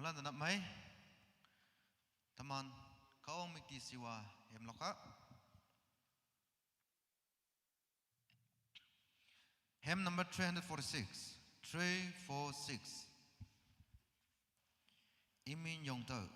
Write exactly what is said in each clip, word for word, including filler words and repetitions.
Lan da nap mai. Taman, Kahwang miki siwa hem loka. Hymn number three hundred forty-six. Three four six. Imin yong tau.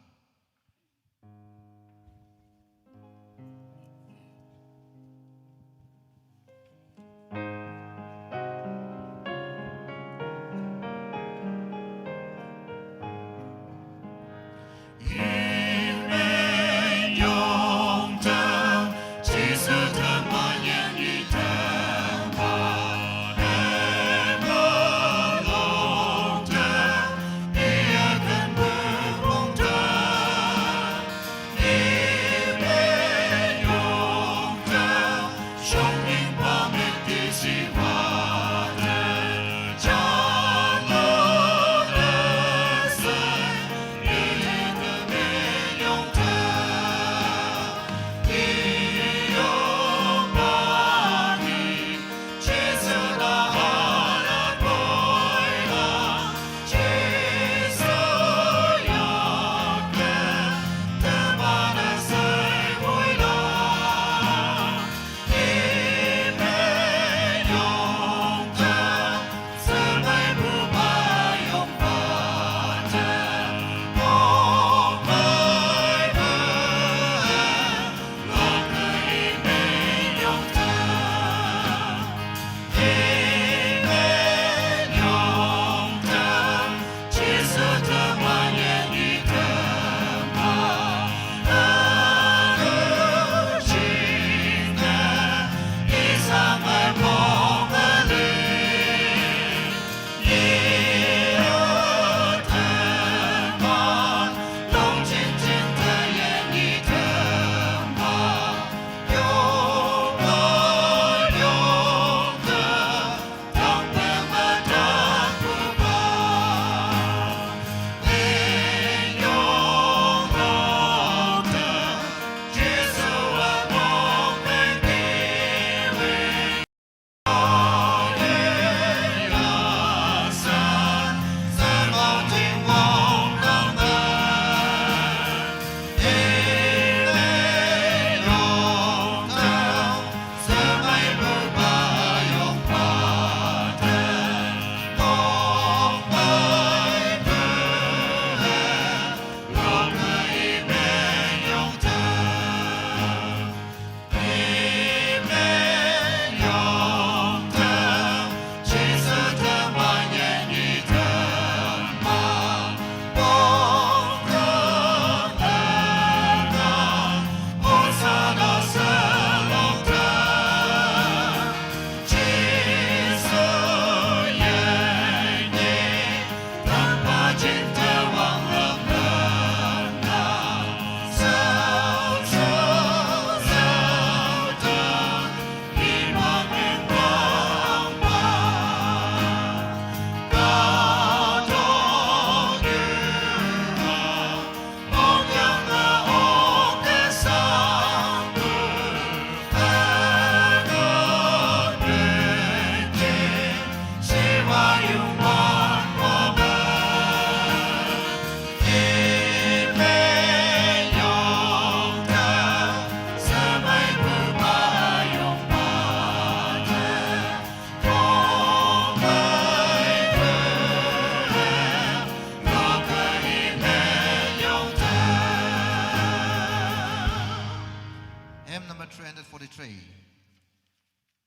Hymn number three hundred forty-three.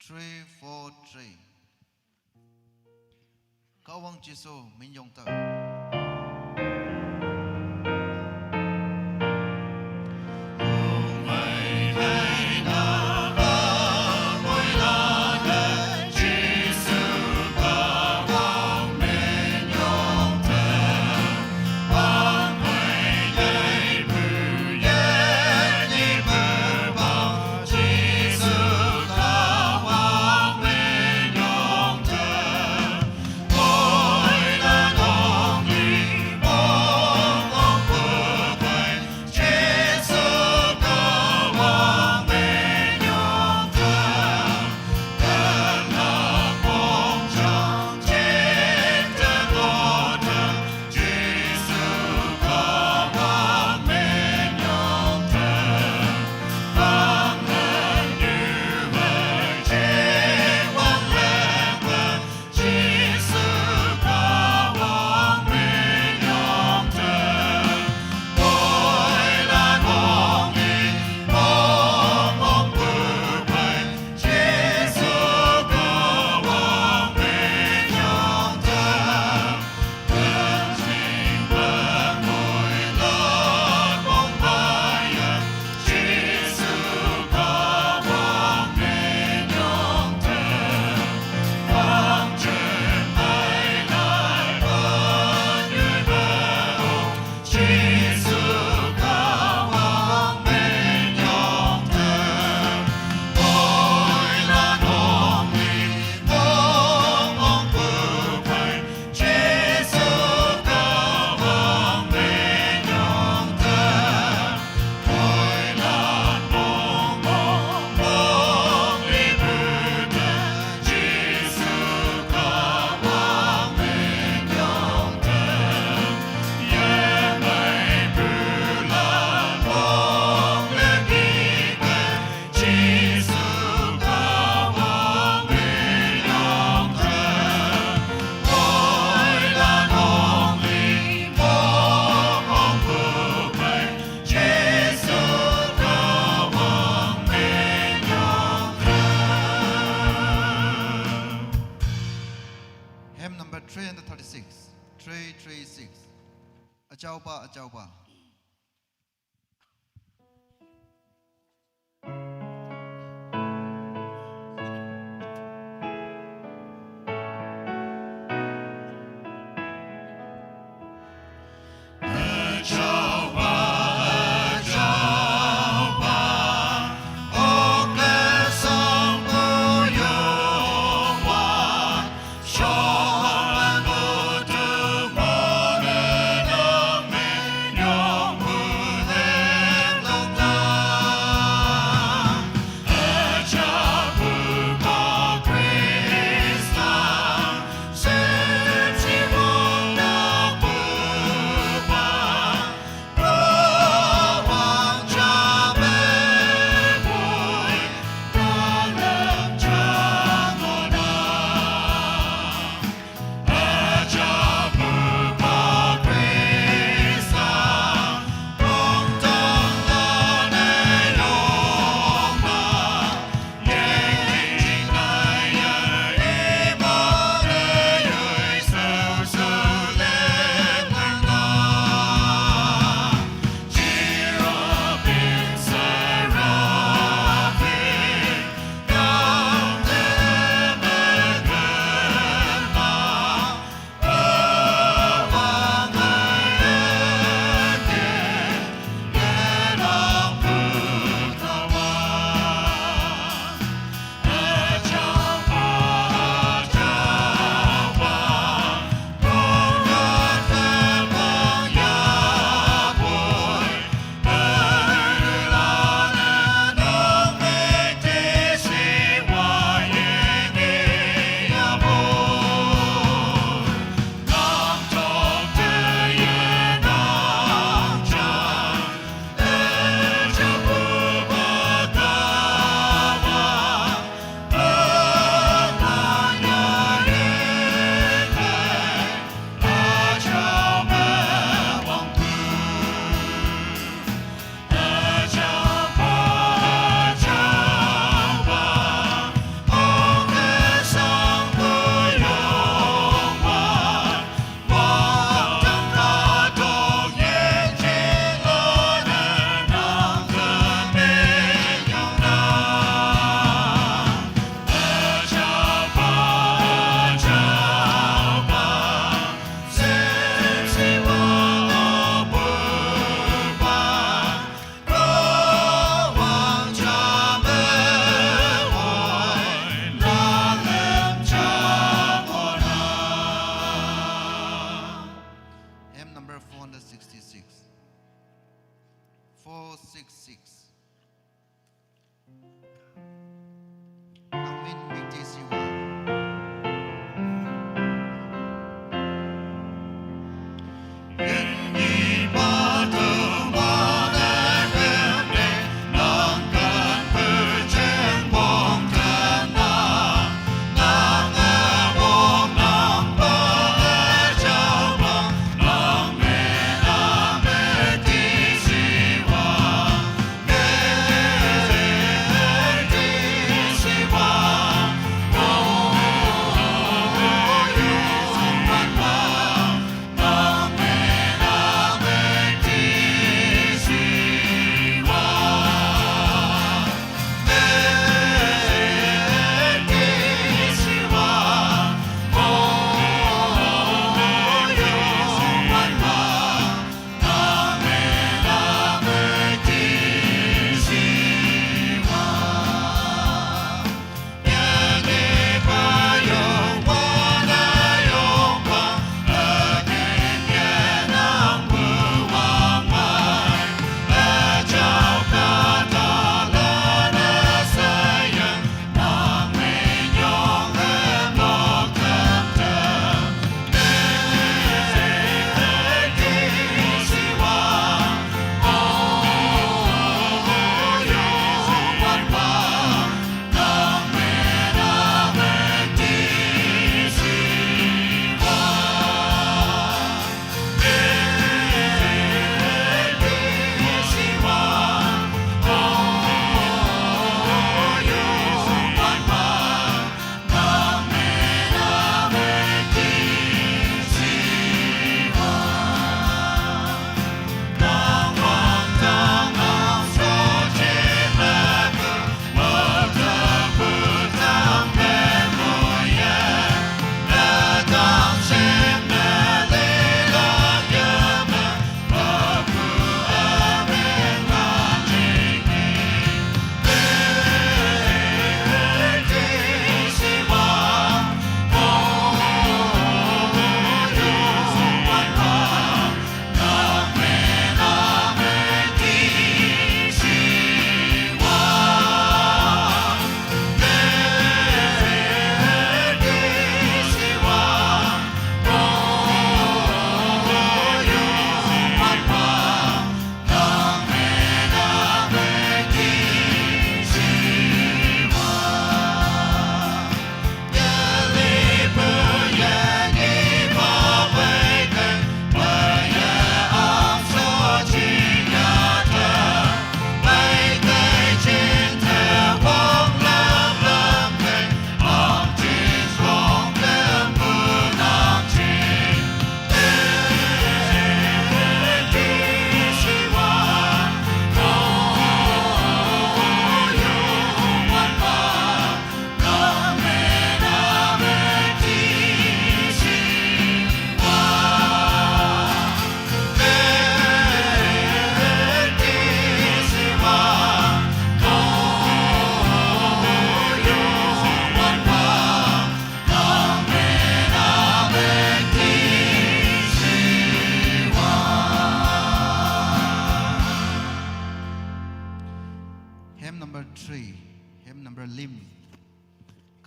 Three four three. Kahwang Jisu min yong tau. three hundred thirty-six, three three six. Achaopa, achaopa.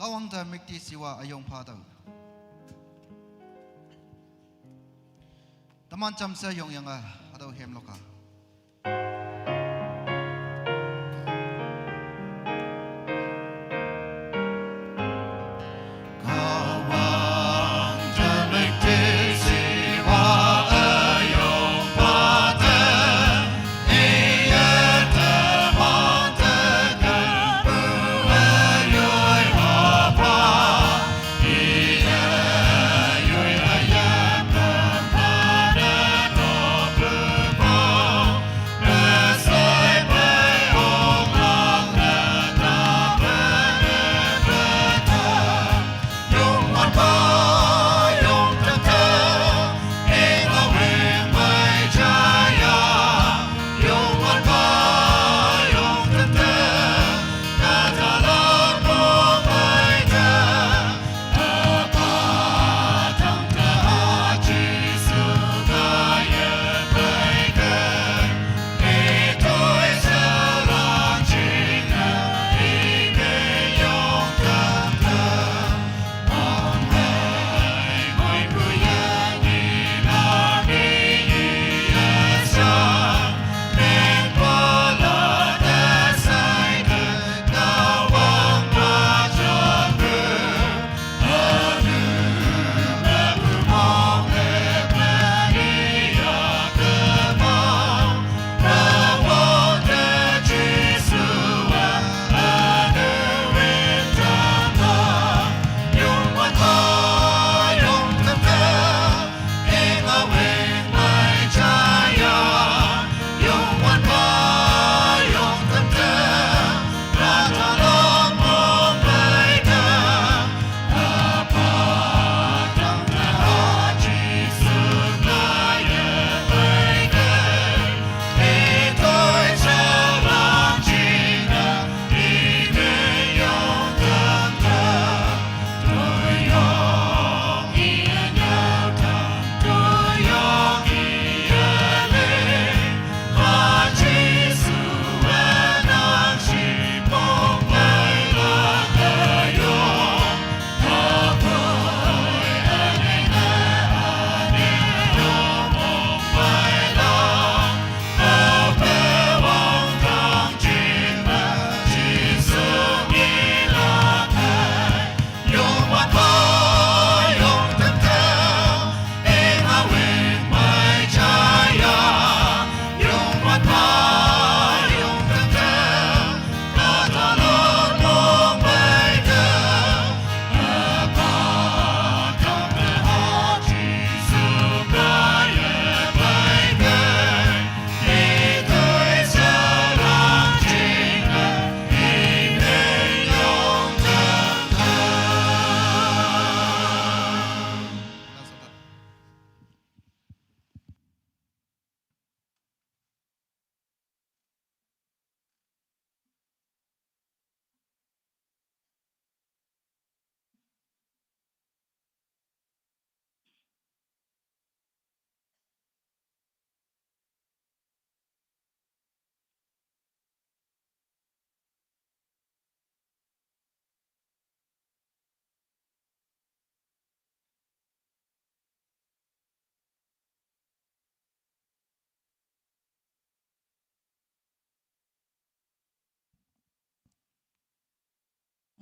Kahwang te müktishiwa üyong phatüoh. Teman jamshe yongyange hatüo hymn lokka.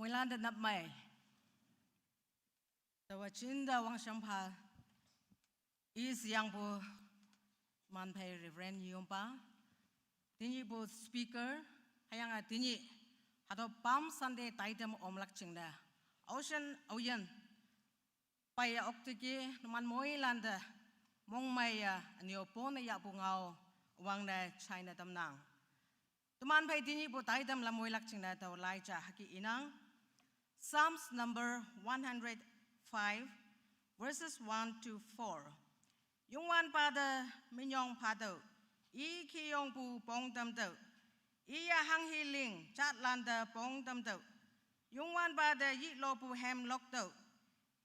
Moilan te napmei. Taowa jinta wangshang pha. East Yangpu manphei Reverend Yongpa. Tenyihpu speaker, hüyange tenyih hatüo Palm Sunday taitam omlak jingne. Ocean Oyen. Paiya okteki numan moilan te mongmeiye ünyo pone yahpu ngao wangne china tamnang. Teman phei tenyihpu taitam lam moilak jingne tao laija hüke inang. Psalms number one hundred five, verses one to four. Youngwanpa te minyong phatüoh, i keyongpu pongtamtüoh, iye hanghe ling jatlan te pongtamtüoh, Youngwanpa te yihlopu hem loktüoh,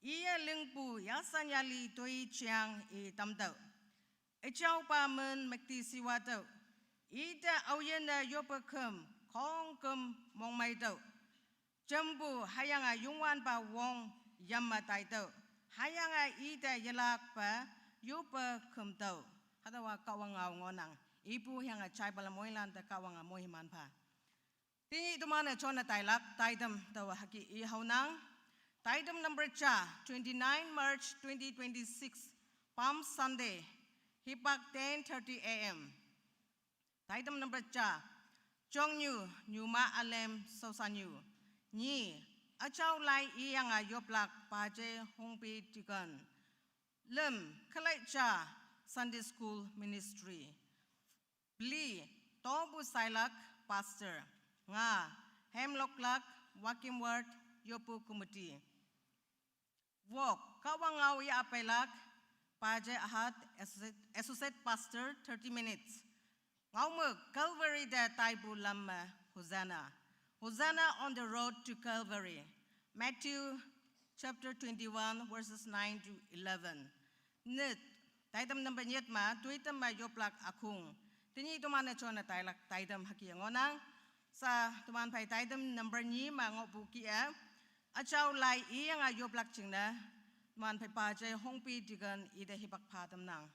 iye lingpu yasan yali toi jeang i tamtüoh. Üjaopa min müktishiwatüoh, ite aoyinne yoppe khüm khongküm mongmeitüoh. Jambu hüyange Youngwanpa wong yama taitüoh. Hüyange ite yelakpe yoppe khümtüoh. Hatüowa Kahwang ngao ngohnang. Ipu hüyange jaipa la moilan te Kahwange moiman pha. Tenyih teman-e jone tailak taitam taowa hüke i haonang. Taitam number ja, twenty-nine March twenty twenty-six, Palm Sunday, hipak ten thirty A M. Taitam number ja, Jongnyu, Nyuma Alem Sosanyu. Nyi, üjao lai iyange yoplak Paje Hongpi Deacon. Lüm, Khalaija Sunday School Ministry. Peli, Tobu Sailak Pastor. Nga, Hemloklak Wakim Ward Yopu Committee. Wok, Kahwang ngao ya apeilak, Paje Ahat, Associate, Associate Pastor, thirty minutes. Ngaomük, Calvary te taipu lam me, Hosanna. Hosanna on the road to Calvary. Matthew chapter twenty-one, verses nine to eleven. Nyit, taitam number nyit me, toitam me yoplak ükhong. Tenyih teman-e jone tailak taitam hüke ngohnang. Sa teman phei taitam number nyi me ngohpu kih-e. Üjao lai iyange yoplak jingne, teman phei Paje Hongpi Deacon ite hipak pha tamnang.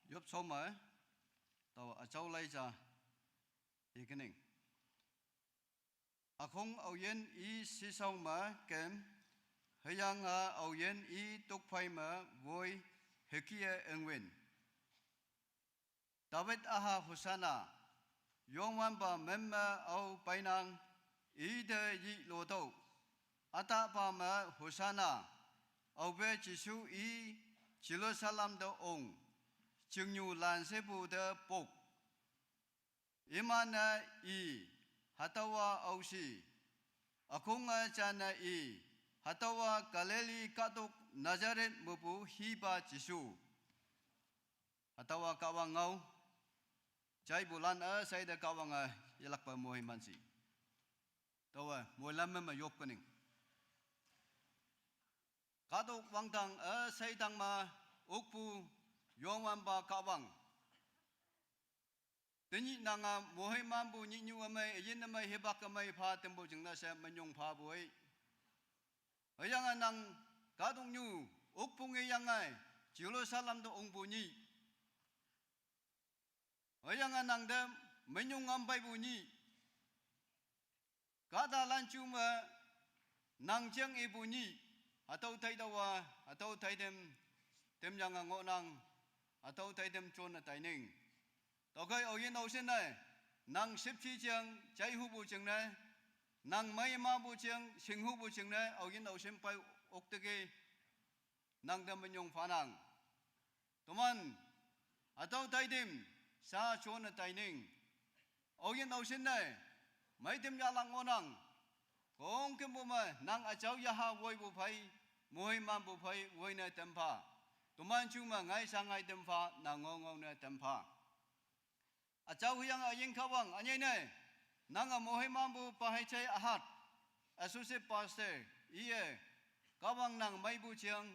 Yop shao me, tao üjao lai ja, ikening. Ükhong aoyin i shishao me kem, hüyange aoyin i tokphei me woi hüke-e üngwün. David üha Hosanna, Youngwanpa men me ao peinang, ite yih lotüoh. Ütahpa me Hosanna, aope Jesu i Jerusalem te ong, chingnyu lanshepu te pok. Iman-e i, hatüowa aoshi. Ükhonge janne i, hatüowa Galilee kahtok Nazareth mepu hipa Jesu. Hatüowa Kahwang ngao. Jaipulan üsheite Kahwange yelakpe moiman shi. Taowe moilan me me yop kening. Kahtok wangdang üsheitang me okpu Youngwanpa Kahwang. Tenyih nange moimanpu nyih nyu ümei, üyin ümei, hipak ümei pha tampu jingne she minyong phapoi. Hüyange nang kahtoknyu okpu ngeyange Jerusalem te ongpu nyih. Hüyange nang te minyong ngam peipu nyih. Kahtalan ju me nang jeng ipu nyih. Hatüo taitüowa, hatüo taitam, tamyange ngohnang, hatüo taitam jone taining. Tüokhei aoyin aoshin-e, nang shüpshe jeng, jaihupu jingne, nang meimapu jeng, shinghupu jingne, aoyin aoshin pei okteki, nang te minyong phanang. Toman, hatüo taitam, sha jone taining. Aoyin aoshin-e, meitam yahlak ngohnang. Khongkümpu me, nang üjao yaha woipu phei, moimanpu phei, woine tampha. Toman ju me ngaisha ngai tampha, nang ngaongao ne tampha. Üjao hüyange üyin Kahwang, ünyei ne, nange moimanpu Pahei Jai Ahat, Associate Pastor, iye, Kahwang nang meipu jeng,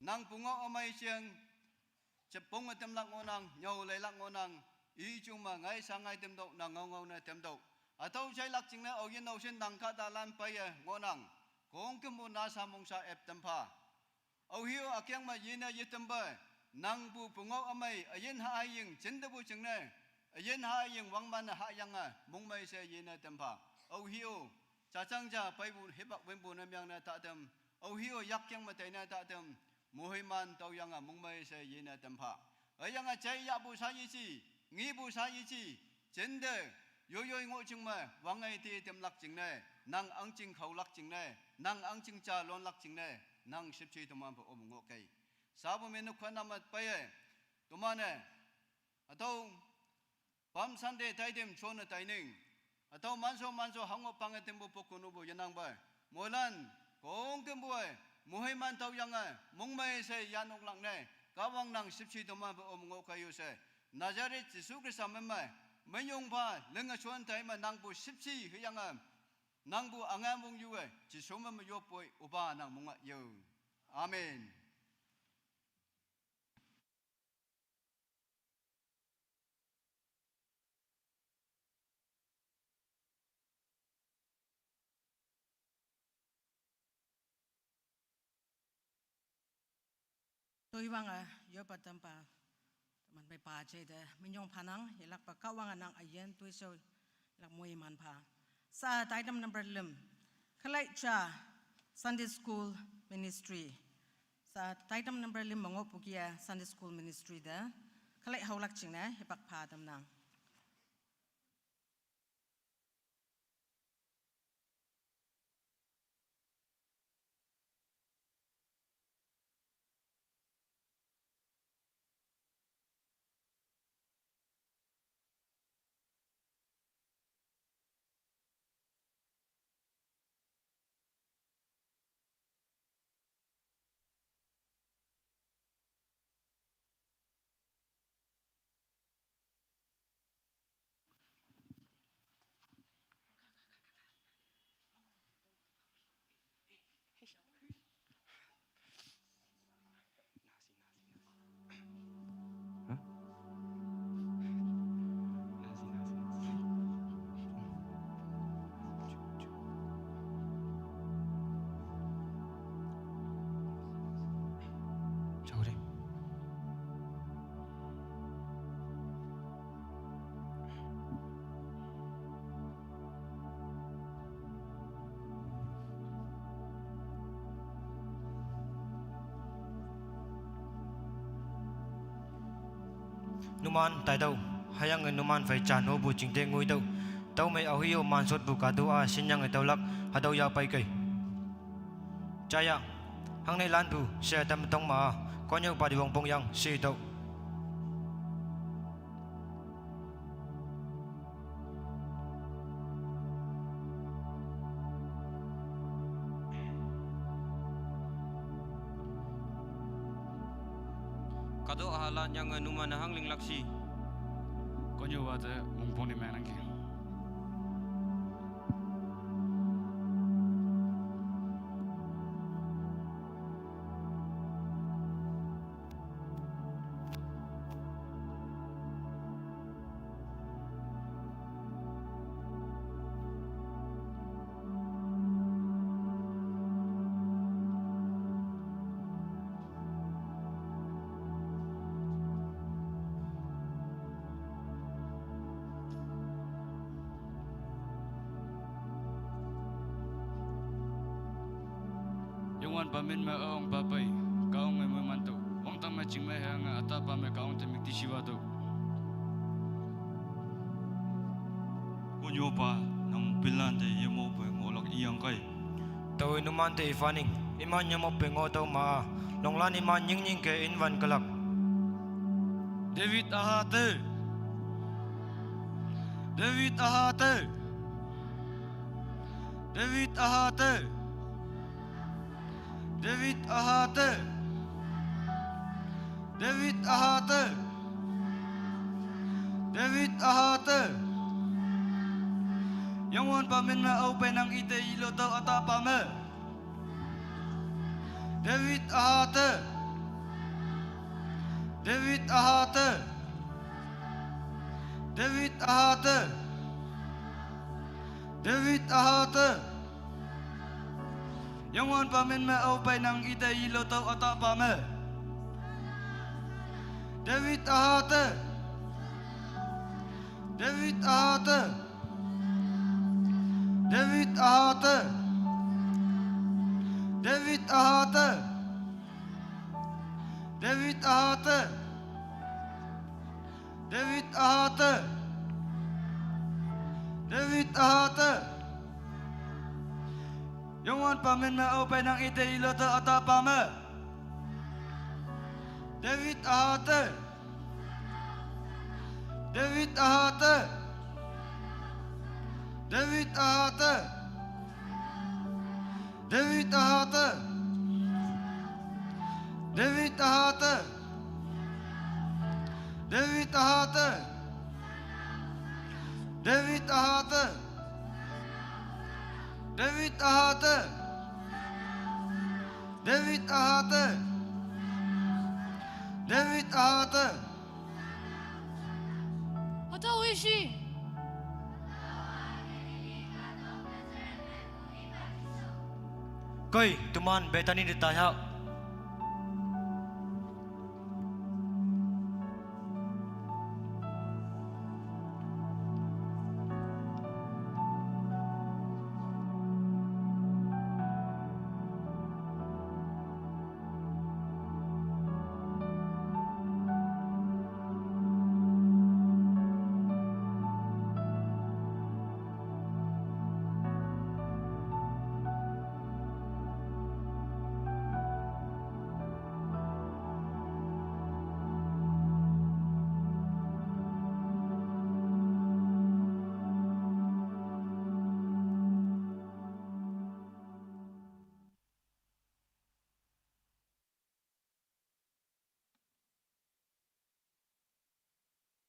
nang pungao ümei jeng, jeponge tamlak ngohnang, nyüo leilak ngohnang, i ju me ngaisha ngai tamtüoh, nang ngaongao ne tamtüoh. Hatüo jailak jingne aoyin aoshin nang kahtalan peiye ngohnang, khongkümpu nasha mongsha ep tampha. Aohe-o ükeng me yine yetampe, nangpu pungao ümei, üyin haying, jintepu jingne, üyin haying wangman-e hayange, mongmei she yine tampha. Aohe-o, jajang ja peipu hipak winpu ne myangne tatam, aohe-o yakkeng me teine tatam, moiman taoyange mongmei she yine tampha. Hüyange jai yahpu sha yeji, ngepu sha yeji, jinte, yoiyoi ngoh jing me, wangngai te tamlak jingne, nang ahngching khaolak jingne, nang ahngching ja lonlak jingne, nang shüpshe toman phe om ngohkei. Sapu me nukha namat peiye, toman-e, hatüo, Palm Sunday taitam jone taining. Hatüo manso manso hango pange tampu pokkonupu yenangpe. Moilan, khongkümpu-e, moiman taoyange, mongmei she yanoklak ne, Kahwang nang shüpshe toman phe om ngohkei yo she. Nazareth Jesu Khrista meme, menyong pha, lenge shon tai me nangpu shüpshe hüyange, nangpu ange mong yue, Jesu meme yoppoi, Opa nang mongwa yao. Amen. Toi wang a, yopa tampa, teman pai pa jai de, minyong phanang, yelak pa kawang anang ayen, toi so, yelak moi man pha. Sa, item number lim, khalai cha, Sunday School Ministry. Sa, item number lim, mango pukia, Sunday School Ministry de, khalai haulak ching ne, yepak pha tamnang. Numan taitüoh, hüyange numan phei jan hopu jingte ngoitüoh. Tüomei aohe-o mansotpu kahto-a shinyange tüolak, hatüo yahpei kei. Jaya, hangnei lanpu she tam tong ma-a, konnyüo pati wongpong yang she tüoh. Kahto-a lan yange numan-e hanglinglak shi. Konnyüopa te wongpong ne mengnangki. Youngwanpa min me üwangpa pei, Kahwange moiman tüoh. Wangtang me chingmei hüyange ütahpa me Kahwang te müktishiwa tüoh. Konnyüopa, nang pinlante yemope ngohlak iyangkei. Taowe numante iphaning, iman yemope ngohtüoh ma-a, longlan iman nyingnyingke inwan külak. David ahate. David ahate. David ahate. David ahate. David ahate. David ahate. Youngwanpa min me aope nang ite yilo tüoh ütahpa me. David ahate. David ahate. David ahate. David ahate. Youngwanpa min me aope nang ite yilo tüoh ütahpa me. David ahate. David ahate. David ahate. David ahate. David ahate. David ahate. David ahate. Youngwanpa min me aope nang ite yilo tüoh ütahpa me. David ahate. David ahate. David ahate. David ahate. David ahate. David ahate. David ahate. David ahate. David ahate. Hata oishi. Koi, teman Bethany de tayau.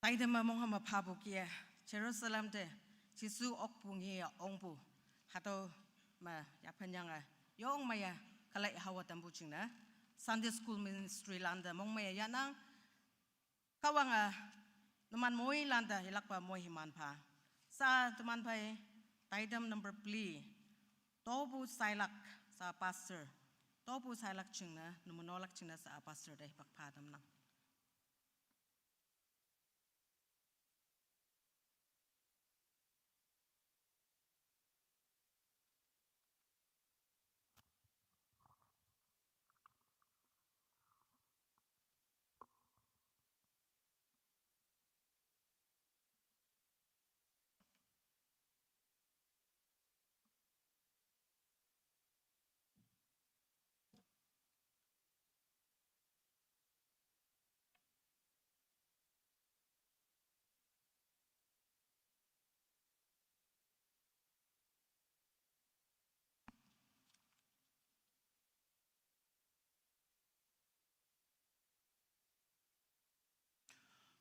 Taidam among hama phabu kia Jerusalem te Jisu okpu ngi ongpu. Hato ma yapanyang a yong maya kalai hawa tambu chingna Sunday school ministry landa mong maya yanang kawanga numan moi landa ilakpa moi himan pha. Sa teman phai taidam number plea. Tobu sailak sa pastor. Tobu sailak chingna numunolak chingna sa pastor dai pakpha damnang.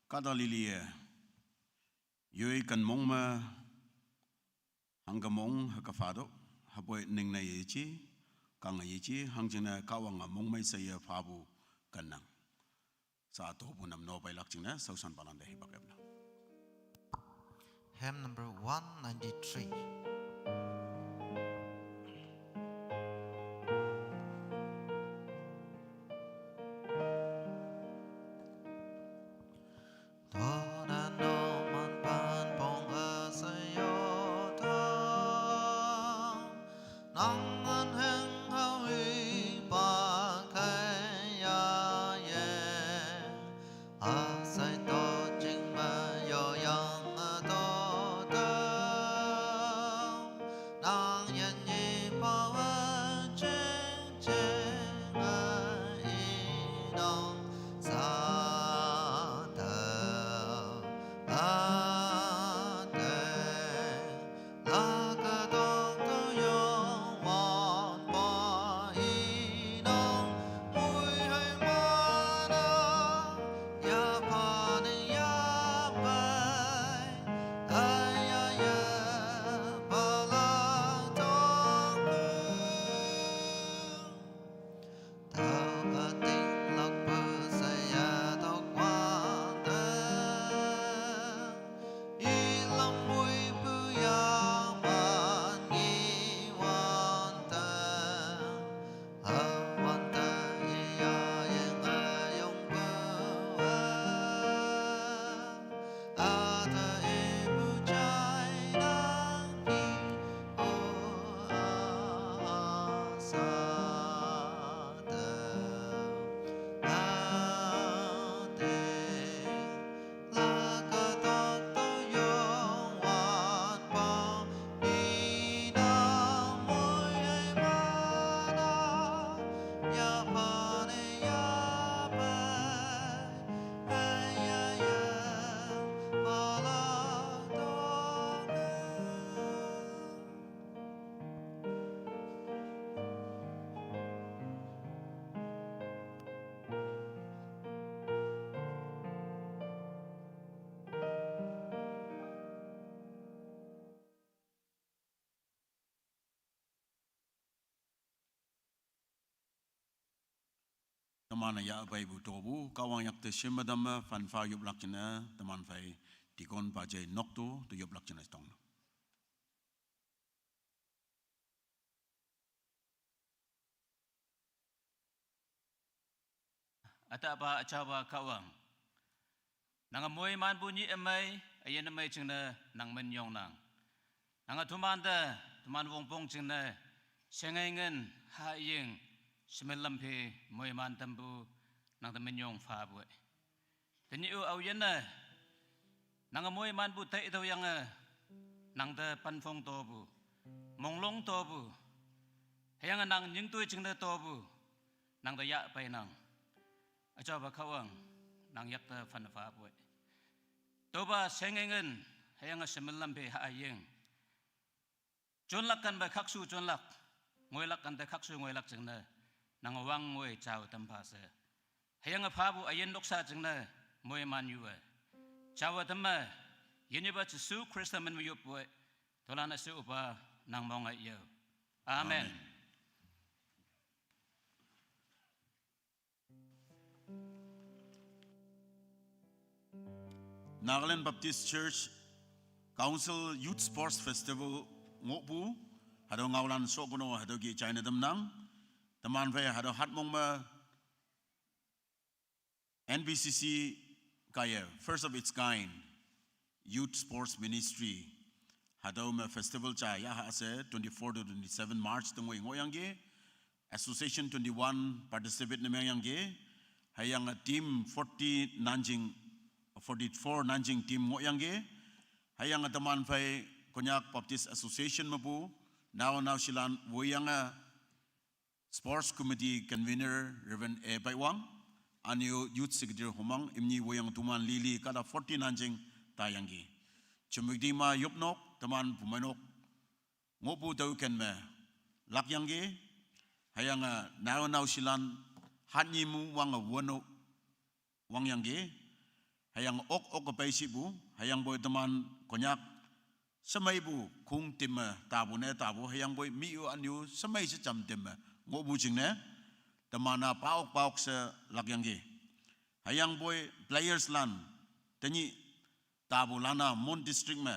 Kada lilie. Yoi kan mong ma hangka mong haka fado hapoi ning na yechi kanga yechi hangjina kawanga mong mai saya fabu kanang. Sa tobu nam no bai lak chingna sausan balan dai hibak ebna. Hymn number one ninety-three. Mana ya bai bu to bu, Kahwang yak te shim madam ma fan fa yup lak jina, teman fai dikon pa jai nok tu, tu yup lak jina tong. Ata ba acha ba Kahwang. Nang moi man bu nyi amai, ayen amai ching na nang men yong nang. Nang a tuman da, tuman wong pong ching na, sengai ngen, ha ying, semel lam phe, moi man tam bu, nang da men yong fa bu. Tenyi u au yen na, nang a moi man bu tai dau yang a, nang da pan phong to bu, mong long to bu, hayang a nang nying tui ching na to bu, nang da ya pai nang. Acha ba Kahwang, nang yak da fan fa bu. To ba sengai ngen, hayang a semel lam phe ha ying. Chun lak kan ba khak su chun lak, ngoi lak kan da khak su ngoi lak ching na, nang wang ngoi chao tam pha se. Hayang a pha bu ayen dok sa ching na, moi man yu wa. Chao tam ma, yen yu ba Jesu Christa men ma yup wa, tolan a se upa, nang mong a yo. Amen. Amen. Nagaland Baptist Church Council Youth Sports Festival ngoh bu, hado ngaolan sok kono hado ki China dem nang, teman fai hado hat mong ma N B C C kaya, first of its kind, Youth Sports Ministry. Hado ma festival cha ya ha se twenty-four to twenty-seven March tengwe ngoh yang ge, Association twenty-one participate ne meng yang ge, hayang a team forty nanjing, forty-four nanjing team ngoh yang ge, hayang a teman fai Konyak Baptist Association mapu, nao nao shilan wo yang a Sports Committee Convener Reverend A Pai Wang, anio Youth Secretary Homang, imni wo yang tuman lili kada forty nanjing ta yang ge. Chumik di ma yop nok, teman pumai nok, ngoh bu tau ken me lak yang ge, hayang a nao nao shilan, hat nyi mu wang a wano wang yang ge, hayang ok ok a pai si bu, hayang boi teman Konyak, semai bu kung tim a ta bu ne ta bu, hayang boi mi u an yu semai se cham tim a, ngoh bu jing ne, teman a pa ok pa ok se lak yang ge. Hayang boi players lan, tenyi ta bu lana Mon District me,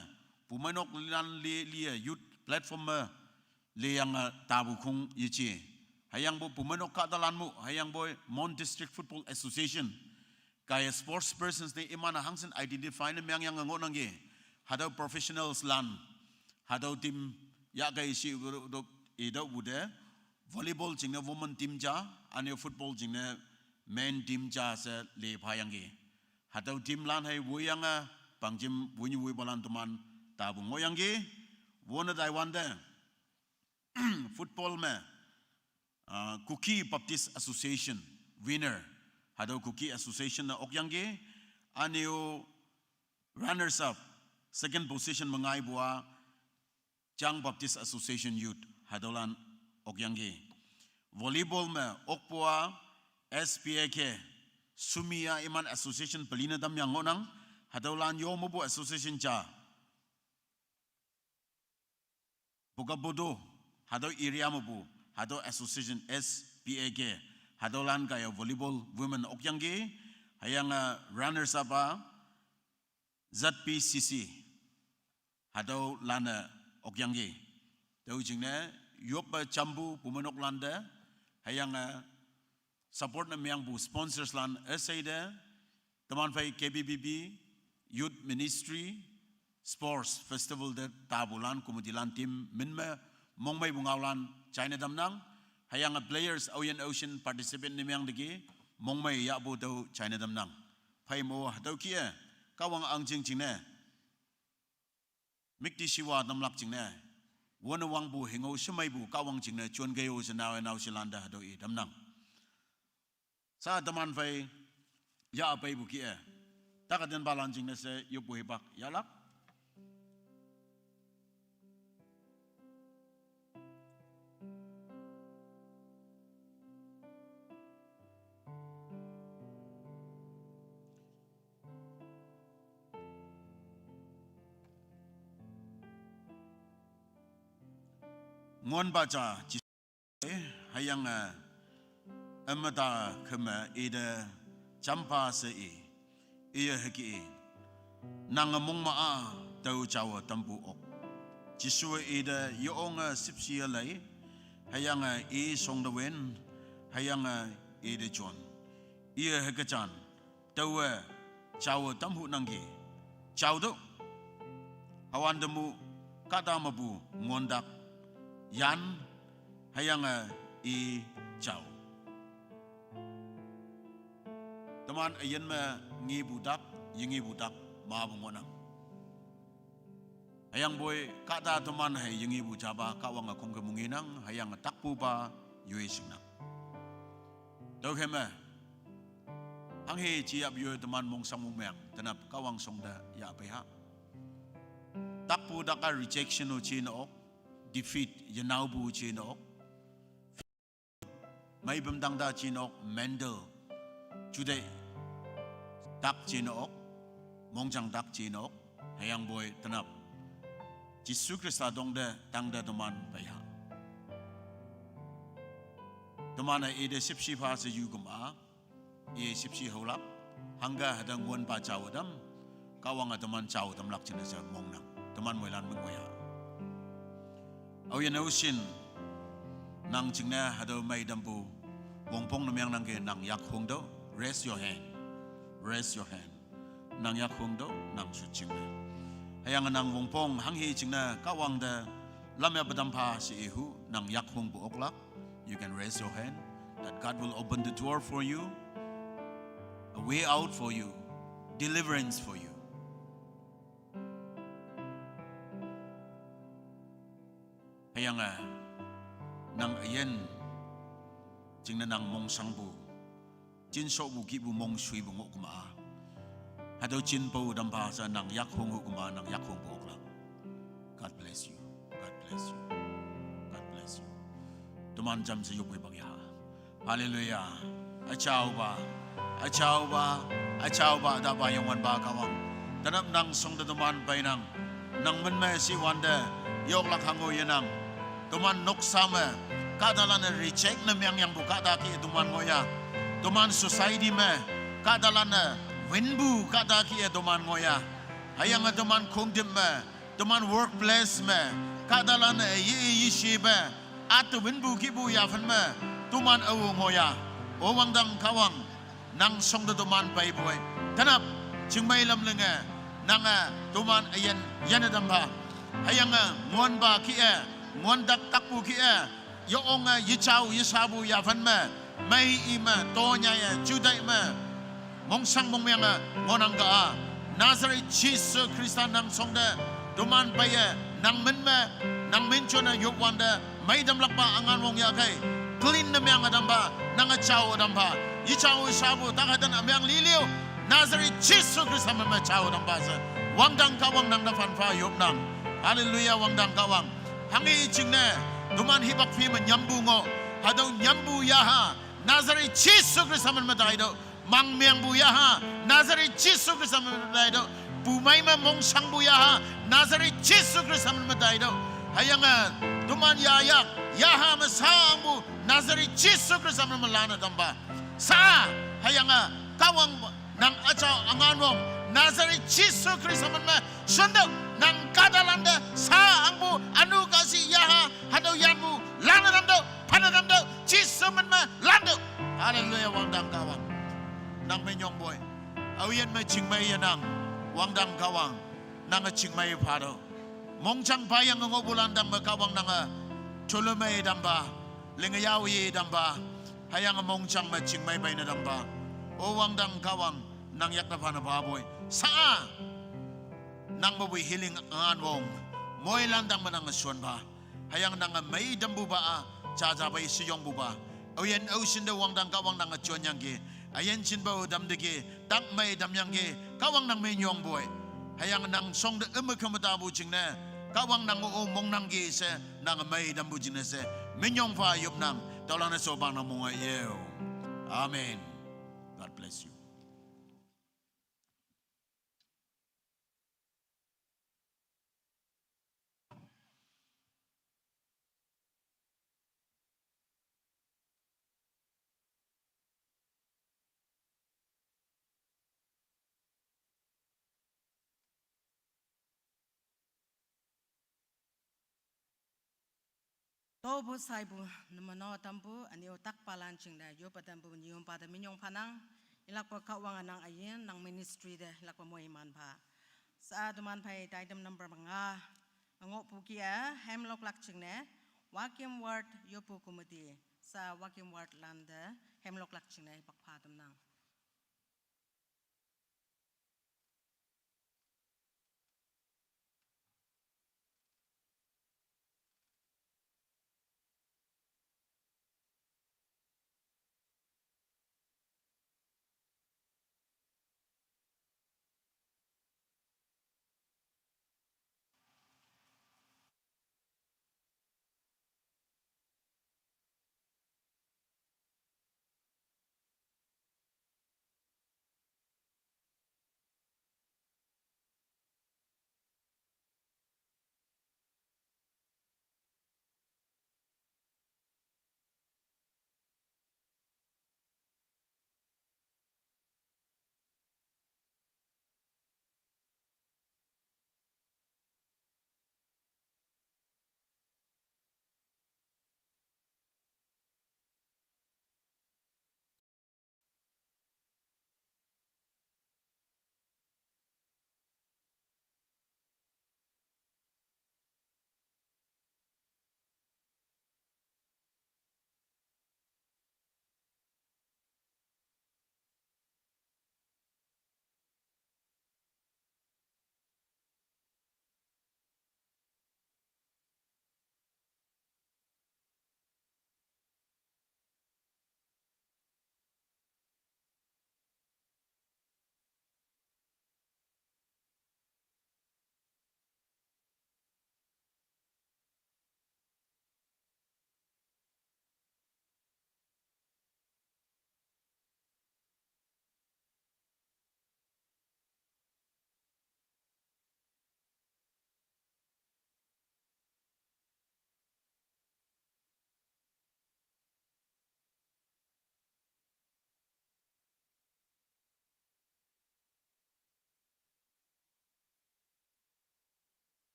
pumai nok lan li, li a youth platform me, li yang a ta bu kung yi chi. Hayang bo pumai nok ka da lan mu, hayang boi Mon District Football Association. Kaya sports persons ne iman a hangsen identify ne meng yang a ngoh nang ge. Hado professionals lan, hado team ya kai si do, do, i do bu de, volleyball jing ne women team cha, ane football jing ne men team cha se le pha yang ge. Hado team lan hai wo yang a, pang jim wo nyi wo ba lan teman ta bu ngoh yang ge, wo na dai wan de. Football me, ah, Kuki Baptist Association winner. Hado Kuki Association na ok yang ge, anio runners up, second position mengai bua, Chang Baptist Association Youth, hado lan ok yang ge. Volleyball me ok bua, S P A K, Sumia iman association pelina dam yang ngoh nang, hado lan yo mo bu association cha. Buka bodo, hado area mo bu, hado association S P A K, hado lan kaya volleyball women ok yang ge, hayang a runners up a Z P C C, hado lan a ok yang ge. Tau jing ne, yop a chambu pumai nok lan de, hayang a support na meng bu sponsors lan S A de, teman fai K B B B, Youth Ministry, Sports Festival de ta bu lan, committee lan team, min me, mong mai bu ngao lan, China dam nang, hayang a players, au yen au shin participate ne meng de ge, mong mai ya bu tau China dam nang. Fai mo, tau ki e, Kahwang ang jing jing ne. Mik ti shiwa nam lak jing ne. Wana wang bu hingo semai bu Kahwang jing ne, chuan gayo se nao nao se lan da hado i dam nang. Sa teman fai, ya a pai bu ki e. Taka den ba lan jing ne se, yup bu hi bak, ya lak. Ngon ba cha, chi, eh, hayang, eh, Amata khama ida champa sa i, iya haki i. Nang mong ma a tau chawa tampu ok. Jisua ida yoonga sipsi alai, hayanga i song da wen, hayanga ida chon. Iya hakachan, tawa chawa tamhu nangki. Chau do. Hawan demu kata mabu ngondak. Yan, hayanga i chau. Teman ayan ma ngi budak, ya ngi budak, ma bu ngonang. Hayang boi kata teman hai ya ngi bu chaba kawang akong ke munginang, hayang takpu ba yui singnang. Tau hema, hang he chiap yui teman mong sang mong meang, tenap kawang song da ya pe ha. Takpu daka rejection u chin ok, defeat, ya nau bu chin ok. Mai bem dang da chin ok, mendel. Chude dak chin ok, mongjang dak chin ok, hayang boi tenap. Jisu Krista dong de tang de teman paya. Teman a ide sipsi pha se yu gum a, i sipsi haulap, hangga hada ngon ba chau dam, kawang a teman chau dam lak chin se mong nang, teman moilan meng moya. Au ya nau sin, nang ching na hada mai dam bu, wong pong na meang nang ke nang yak hung do, raise your hand, raise your hand. Nang yak hung do, nang su ching na. Hayang nang wong pong, hang hi ching na, kawang da, lam ya padam pha si ihu, nang yak hung bu ok lak. You can raise your hand that God will open the door for you, a way out for you, deliverance for you. Hayang a, nang ayan, ching na nang mong sang bu, chin so bu ki bu mong sui bu ngok kuma. Hado chin pau dam ba sa nang yak hung hu kuma, nang yak hung bu ok lak. God bless you. God bless you. God bless you. Teman jam se yuk bang ya. Hallelujah. Achau ba. Achau ba. Achau ba da ba yang wan ba kawang. Tanap nang song da teman pai nang. Nang men mai si wan da. Yok lak hango ye nang. Teman nok sama. Kata lana reject na meang yang bu kata ki teman ngoya. Teman society ma. Kata lana win bu kata ki teman ngoya. Hayang teman kong dim ma. Teman workplace ma, kadalan, eh, yi, yi shi ba, at win bu ki bu ya fan ma, teman awu ngoya, o wang dang kawang, nang song da teman pai boi. Tanap, ching mai lam lenge, nang, eh, teman ayan, yan dam ba. Hayang, eh, ngon ba ki, eh, ngon dak tak bu ki, eh, yo ong, eh, yi chau, yi sa bu ya fan ma, mai i ma, to nya ya, ju dai ma. Mong sang mong meang a, ngonang ka a. Nazareth Jisu Krista nang song da, teman pai a, nang men ma, nang men chon a yop wan da, mai dam lak ba angan wong ya kai. Clean na meang a dam ba, nang a chau a dam ba. Yi chau a sa bu, tak hatan a meang li liu. Nazareth Jisu Krista men ma chau a dam ba sa. Wang dang kawang nang da fan fa yop nang. Hallelujah, wang dang kawang. Hang i ching ne, teman hibak fi ma nyam bu ngo. Hadau nyam bu ya ha. Nazareth Jisu Krista men ma dai do. Mang meang bu ya ha, Nazareth Jisu Krista men ma dai do. Bu mai ma mong sang bu ya ha, Nazareth Jisu Krista men ma dai do. Hayang a, teman ya ya, ya ha ma sa ang bu, Nazareth Jisu Krista men ma lana dam ba. Sa, hayang a, kawang nang achau angan wong, Nazareth Jisu Krista men ma, sunduk, nang kadalan da, sa ang bu, anu kasi ya ha, hadau yan bu, lana dam do, pana dam do, Jisu men ma, lan do. Hallelujah, wang dang kawang. Nang me nyong boi. Au yen me ching mai ya nang. Wang dang kawang. Nang a ching mai pa do. Mong chang pa yang ngo bulan dang me kawang nang a. Chulu mai dam ba. Ling yau yi dam ba. Hayang mong chang me ching mai bai na dam ba. O wang dang kawang. Nang yak da pa na ba boi. Sa a. Nang ma bui healing angan wong. Moi lan dang me nang a suan ba. Hayang nang a mai dam bu ba a, cha cha bai si yong bu ba. Au yen au sin da wang dang kawang nang a chuan yang ki. A yen chin ba u dam de ki, tak mai dam yang ki, kawang nang mai nyong boi. Hayang nang song da eme kama ta bu ching ne. Kawang nang o mong nang ki se, nang a mai dam bu ching ne se. Mai nyong fa yup nang, tau lang na so bang nang mong a yeo. Amen. God bless you. Tobu saibu namano tambu, aniu takpalan chingne yopa tambu nium pa de minyong phanang, ilakpa Kahwang anang ayin, nang ministry de ilakpa moi man pha. Sa duman phai item number manga, ango puki a, hemlok lak chingne, Wakim Ward yopu committee, sa Wakim Ward lande, hemlok lak chingne pakpha tamnang.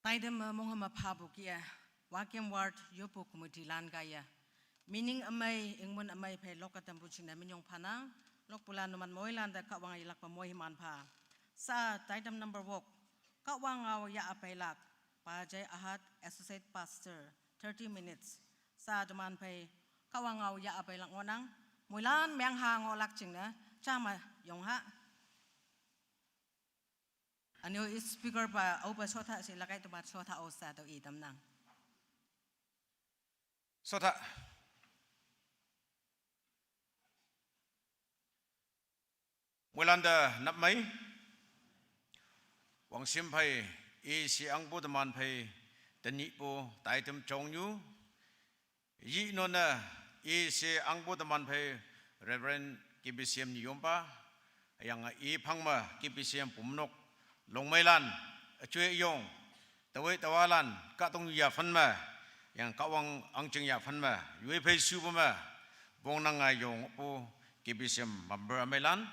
Taidam ma mong hama phabu kia, Wakim Ward yopu committee lan kaya. Meaning amai, ingmun amai phai lok atam bu chingna minyong phanang, lok pula numan moi lan da Kahwang yalak pa moi himan pha. Sa taidam number wok, Kahwang ngau ya apai lak, Pajai Ahat, Associate Pastor, thirty minutes. Sa duman phai, Kahwang ngau ya apai lak ngonang, moi lan meng ha ngo lak chingna, chama yong ha. Anyo speaker pa, au pa sotha si lakai tu mat sotha au sa tu i tam nang. Sotha. Muilanda nap mai. Wang sim phai, i si ang bu teman phai, teni bu, tai tum chong nyu. Yi nona, i si ang bu teman phai, Reverend K B C M ni yompa, yang i phang ma K B C M pumnok, long mai lan, achui yong, tawai tawalan, ka tong ya fan ma, yang Kahwang ang ching ya fan ma, yui phai su bu ma, bong nang ngai yong pu K B C M member amai lan.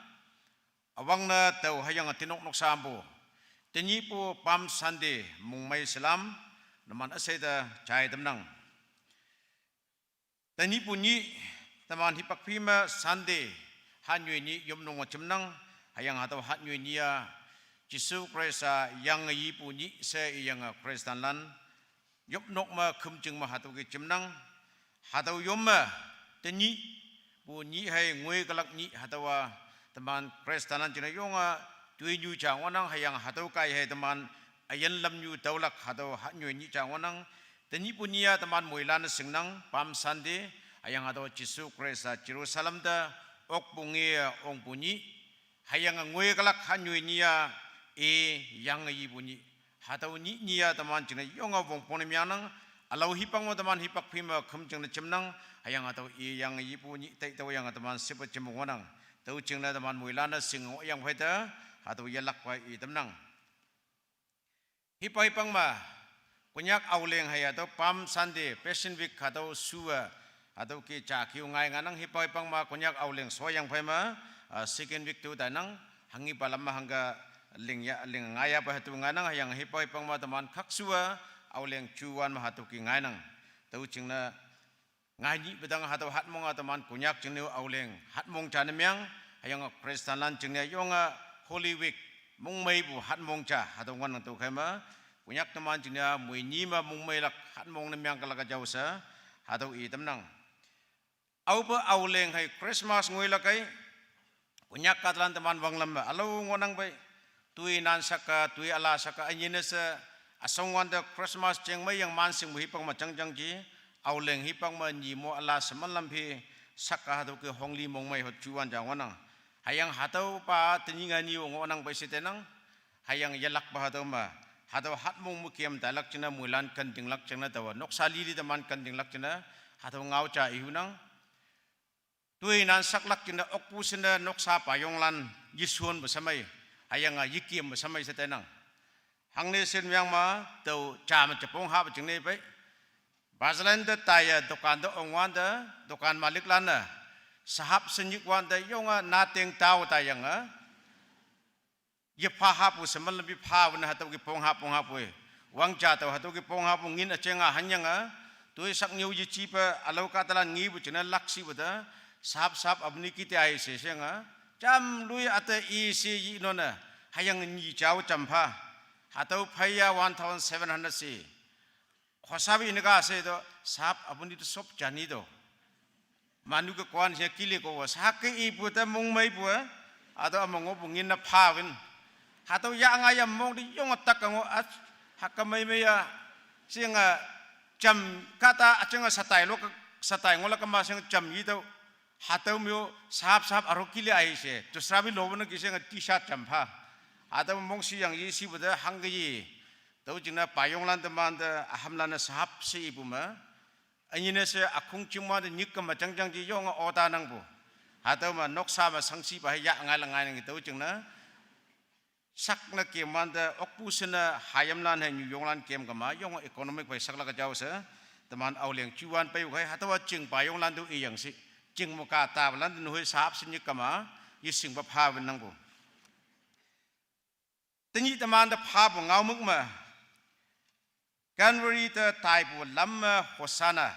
Awang na tau hayang atinok nok sambu. Teni pu Palm Sunday mung mai salam, naman asai da chai tam nang. Teni pu ni, taman hipak phi ma Sunday, han yui ni yom nong chim nang, hayang hatau han yui ni ya, Jisu Christ a yang yi pu ni se i yang a Christian lan, yop nok ma khum ching ma hatau ki chim nang, hatau yom ma, teni, bu ni hai ngui kalak ni hatau a, teman Christian lan ching na yong a, tui nyu cha ngonang hayang hatau kai hai teman, ayan lam nyu tau lak hatau ha nyu ni cha ngonang, teni bu ni ya teman moi lan sing nang, Palm Sunday, hayang hatau Jisu Christ a Jerusalem da, ok bu nge ong bu ni, hayang ngui kalak ha nyu ni ya, e yang yi bu ni. Hatau ni ni ya teman ching na yong a wong pon miang nang, alau hipang ma teman hipak phi ma khum ching na chim nang, hayang hatau i yang yi bu ni tai tau yang teman sipa chim nang. Tau ching na teman moi lan na sing yang phai ta, hatau ya lak phai i tam nang. Hipa hipang ma, Konyak auleng hai hatau Palm Sunday, Passion Week hatau sua, hatau ki cha kiu ngai nganang hipa hipang ma, Konyak auleng so yang phai ma, ah, second week tu da nang, hangi pa lam ma hangga ling ya, ling ngai ya pa hatu nganang, hayang hipa hipang ma teman khak sua, auleng chuan ma hatau ki ngai nang. Tau ching na, ngai ni bedang hatau hat mong a teman Konyak ching ni auleng, hat mong cha na miang, hayang Christian lan ching ni yong a Holy Week, mong mai bu hat mong cha, hatau ngan nang tau khai ma, Konyak teman ching ni a mui ni ma mong mai lak, hat mong na miang kalak a jau sa, hatau i tam nang. Au pa auleng hai Christmas ngui lak kai, Konyak katlan teman wang lam ba, alau ngonang bai, tui nan saka, tui ala saka, anyi na sa, asong wan da Christmas cheng mai yang man sing bu hipang ma chang chang ji, auleng hipang ma ni mo ala saman lam phi, saka hatau ki hong li mong mai hot chuan jang ngonang. Hayang hatau pa, teni ngai ni ngonang bai si te nang, hayang ya lak pa hatau ma, hatau hat mong mu kiam ta lak ching na, mui lan kan ding lak ching na, tau a, nok sa li li teman kan ding lak ching na, hatau ngau cha i hu nang. Tui nan sak lak ching na ok pu sin na nok sa pa yong lan, yi suan ba samai, hayang a yi kiam ba samai sa te nang. Hang ne sin yang ma, tau cha ma cha pong ha ba ching ne bai. Bazar lan da tai ya, dukan da ong wan da, dukan malik lan na. Sahap senyik wan da, yong a na teng tau ta yang a. Ye pha hap u semal lampi pha u na hatau ki pong hap, pong hap u e. Wang cha tau hatau ki pong hap u ngin a cheng a han yang a. Tui sak ngiu ye chi pa alau katalan ngi bu ching na lak si bu da. Sap sap abni ki te ai se seng a. Cham lui ata i si yi no na. Hayang ni chau cham pha. Hatau phaya one thousand seven hundred si. Khosa bi ini ka se do, sap abni tu sop chani do. Manu ke kuan sia kili ko wa, sa ke i pu ta mong mai pu, eh? Ado ama ngo pu ngin na pha win. Hatau ya nga ya mong di yong atak ka ngo at, haka mai mai ya, si nga cham kata a chang a satai lo ka, satai ngo la ka ma sing cham yi tau. Hatau myo sap sap aro kili ai se, tu srabi lo na ki sing a t-shirt cham pha. Hatau mong si yang yi si bu da hang yi. Tau ching na payong lan teman da aham lan na sahap si i pu ma. Anyi na se akhung ching ma da nyik ka ma chang chang ji yong a ota nang pu. Hatau ma nok sa ma sang si ba ya ngai la ngai nang tau ching na. Sak na kem man da ok pu sin na hayam lan hai nyu yong lan kem ka ma yong a economic bai sak la ka jau sa. Teman au leng chuan pai u khai hatau a ching payong lan du i yang si. Ching mo ka ta ba lan da nu hui sahap si nyik ka ma. Yi sing ba pha win nang pu. Teni teman da pha bu ngau muk ma. Calvary te taipu lam me Hosanna.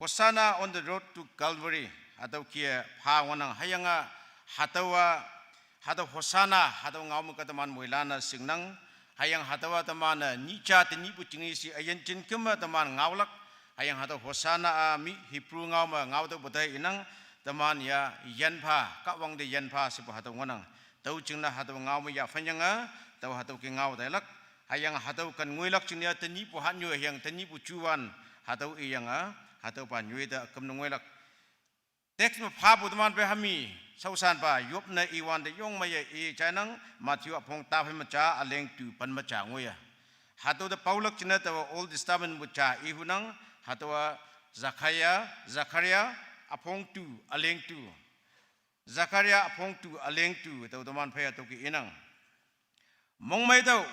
Hosanna on the road to Calvary. Hatüo kih-e pha ngohnang hüyange, hatüowa, hatüo Hosanna, hatüo ngao me ke teman moilan-e shingnang. Hüyange hatüowa teman-e nyih ja tenyihpu jingne she üyin jin küm me teman ngaolak. Hüyange hatüo Hosanna-a mi Hebrew ngao me ngao tüopu te inang, teman ya yinpha, Kahwang te yinpha shepu hatüo ngohnang. Tüo jingne hatüo ngao me yahphanyange, tao hatüo kih ngao tailak. Hüyange hatüo ken ngoilak jingne tenyihpu hatnyoi hüyange tenyihpu juwan, hatüo iyange, hatüopa nyoi te üküm ne ngoilak. Text me phapu teman phei hami, shaoshanpa, yopne iwante yong meiye i jainang, Matthew üpong taphei me ja, üleng tu pen me ja ngoiye. Hatüo te paolak jingne taowa Old Testament pu ja ihunang, hatüowa Zechariah, Zechariah, üpong tu, üleng tu. Zechariah üpong tu, üleng tu, tao teman phei hatüo kih inang. Mongmeitüoh,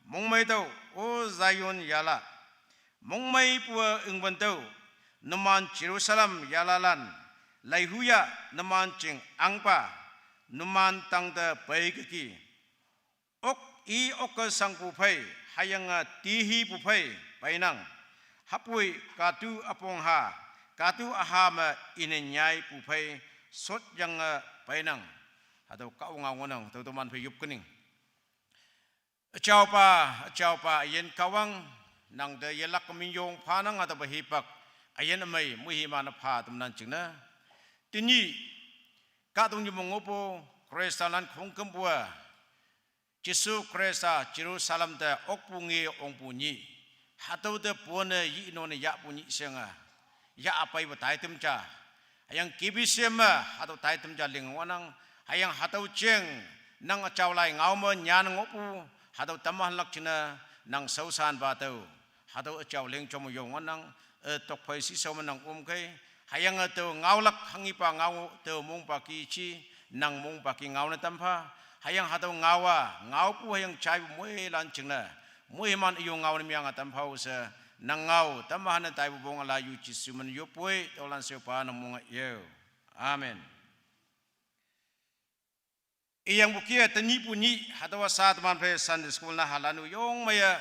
mongmeitüoh, O Zion yala. Mongmeipu-e üngwün tüoh, numan Jerusalem yalalan, laihuya numan jing ahngpa, numan tangte peikeki. Ok i oke shangpu phei, hüyange tihipu phei peinang. Hüpoi katu üpong ha, katu üha me ine nyaipu phei shotyange peinang. Hatüo Kahwang ngao ngohnang, tüo teman phei yop kening. Üjaopa, üjaopa üyin Kahwang, nangte yelak minyong phanang hatüopa hipak, üyin ümei moiman-e pha tamnang jingne. Tenyih, kahtoknyu me ngohpu, Khristalan khongkümpu-a, Jesu Khrista Jerusalem te okpu nge ongpu nyih. Hatüo te pone yi none yahpu nyih shenge. Yah apeipu taitam ja. Hüyange K B C M me hatüo taitam ja ling ngohnang. Hüyange hatüo jeng nang üjao lai ngao me nyan ngohpu. Hatüo tamhanlak jingne nang shaoshanpa tüo. Hatüo üjao ling jom yong ngohnang, e, tokphei shishao me nang omkei. Hüyange tüo ngaolak hanghipa ngao tüo mongpa kih ji, nang mongpa kih ngao ne tampha. Hüyange hatüo ngao-a, ngaopu hüyange jaipu moilan jingne. Moiman üyong ngao ne myange tampha she, nang ngao, tamhanne taipu pong üla yu Jesu min yoppoi, tüolan sheopa nang monge yeo. Amen. Iyangpu kih-e tenyihpu nyih, hatüowa sha teman phei Sunday school nahalan-o yong meiye,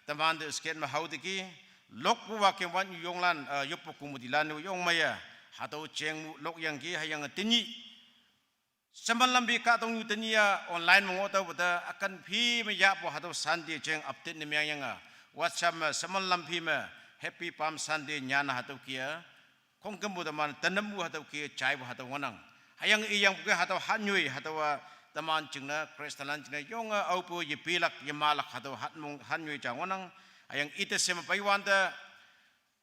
temante skit me hao teki, lokpu wakem wan yonglan, e, yoppu kungpu tilan-o yong meiye, hatüo jeng mu lokyangki hüyange tenyih. Sheman lamphi kahtoknyu tenyih-a online me ngoh taopu te, ükan phi me yahpu hatüo Sunday jeng update ne mengyange, WhatsApp me sheman lamphi me, Happy Palm Sunday nyan hatüo kih-e, khongkümpu teman, tenempu hatüo kih jaipu hatüo ngohnang. Hüyange iyangpu kih hatüo hatnyoi, hatüowa teman jingne, Khristalan jingne, yonge aopu yepilak, yemalak hatüo hatmong, hatnyoi ja ngohnang. Hüyange ite sheme peiwante,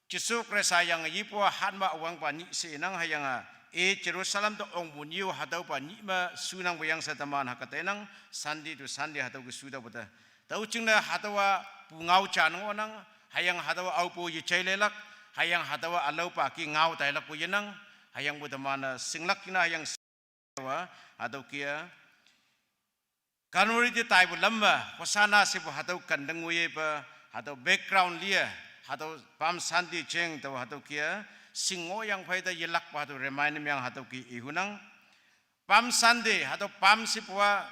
Jesu Khrista yange yipu-a hatma üwangpa nyih she inang hüyange, i Jerusalem te ongpu nyih-o hatüopa nyih me shunangpu yang she teman hüke teinang, Sunday to Sunday hatüo kih shu taopu te. Tüo jingne hatüowa pu ngao ja ngohnang, hüyange hatüowa aopu yejai leilak, hüyange hatüowa ülaopa kih ngao tailakpu yenang, hüyangpu teman-e shinglak jingne hüyange wa, hatüo kih-e Calvary te taipu lam me, Hosanna shepu hatüo kandeng woiyepe, hatüo background liye, hatüo Palm Sunday jeng tao hatüo kih-e, shing ngohyang phei te yelakpa hatüo remind ne meng hatüo kih ihunang. Palm Sunday, hatüo Palm shepu-a,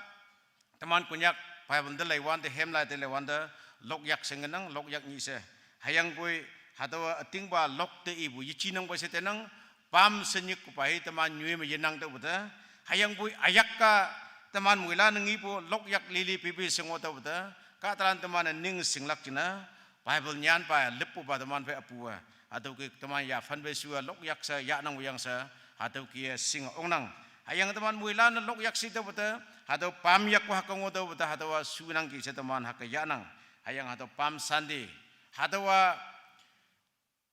teman Konyak Bible te leiwante, hemlai te leiwante, lokyak she ngenang, lokyak nyih she. Hüyangpoi, hatüowa ütingpa lok te ipu yejinangpa she tenang, Palm she nyikpupa hi teman nyoi me yenang taopu te. Hüyangpoi üyak-a teman moilan-e ngipu lokyak lili pipi she ngoh taopu te. Kahtalan teman-e ning shinglak jingne. Bible nyanpa, lippupa teman phei üpu-e. Hatüo kih teman yaphan phei shu-a lokyak she yahnangpu yang she. Hatüo kih-e shing ongnang. Hüyange teman moilan-e lokyak shi taopu te. Hatüo Palm yakpu hüke ngoh taopu te. Hatüowa shunangki she teman hüke yahnang. Hüyange hatüo Palm Sunday. Hatüowa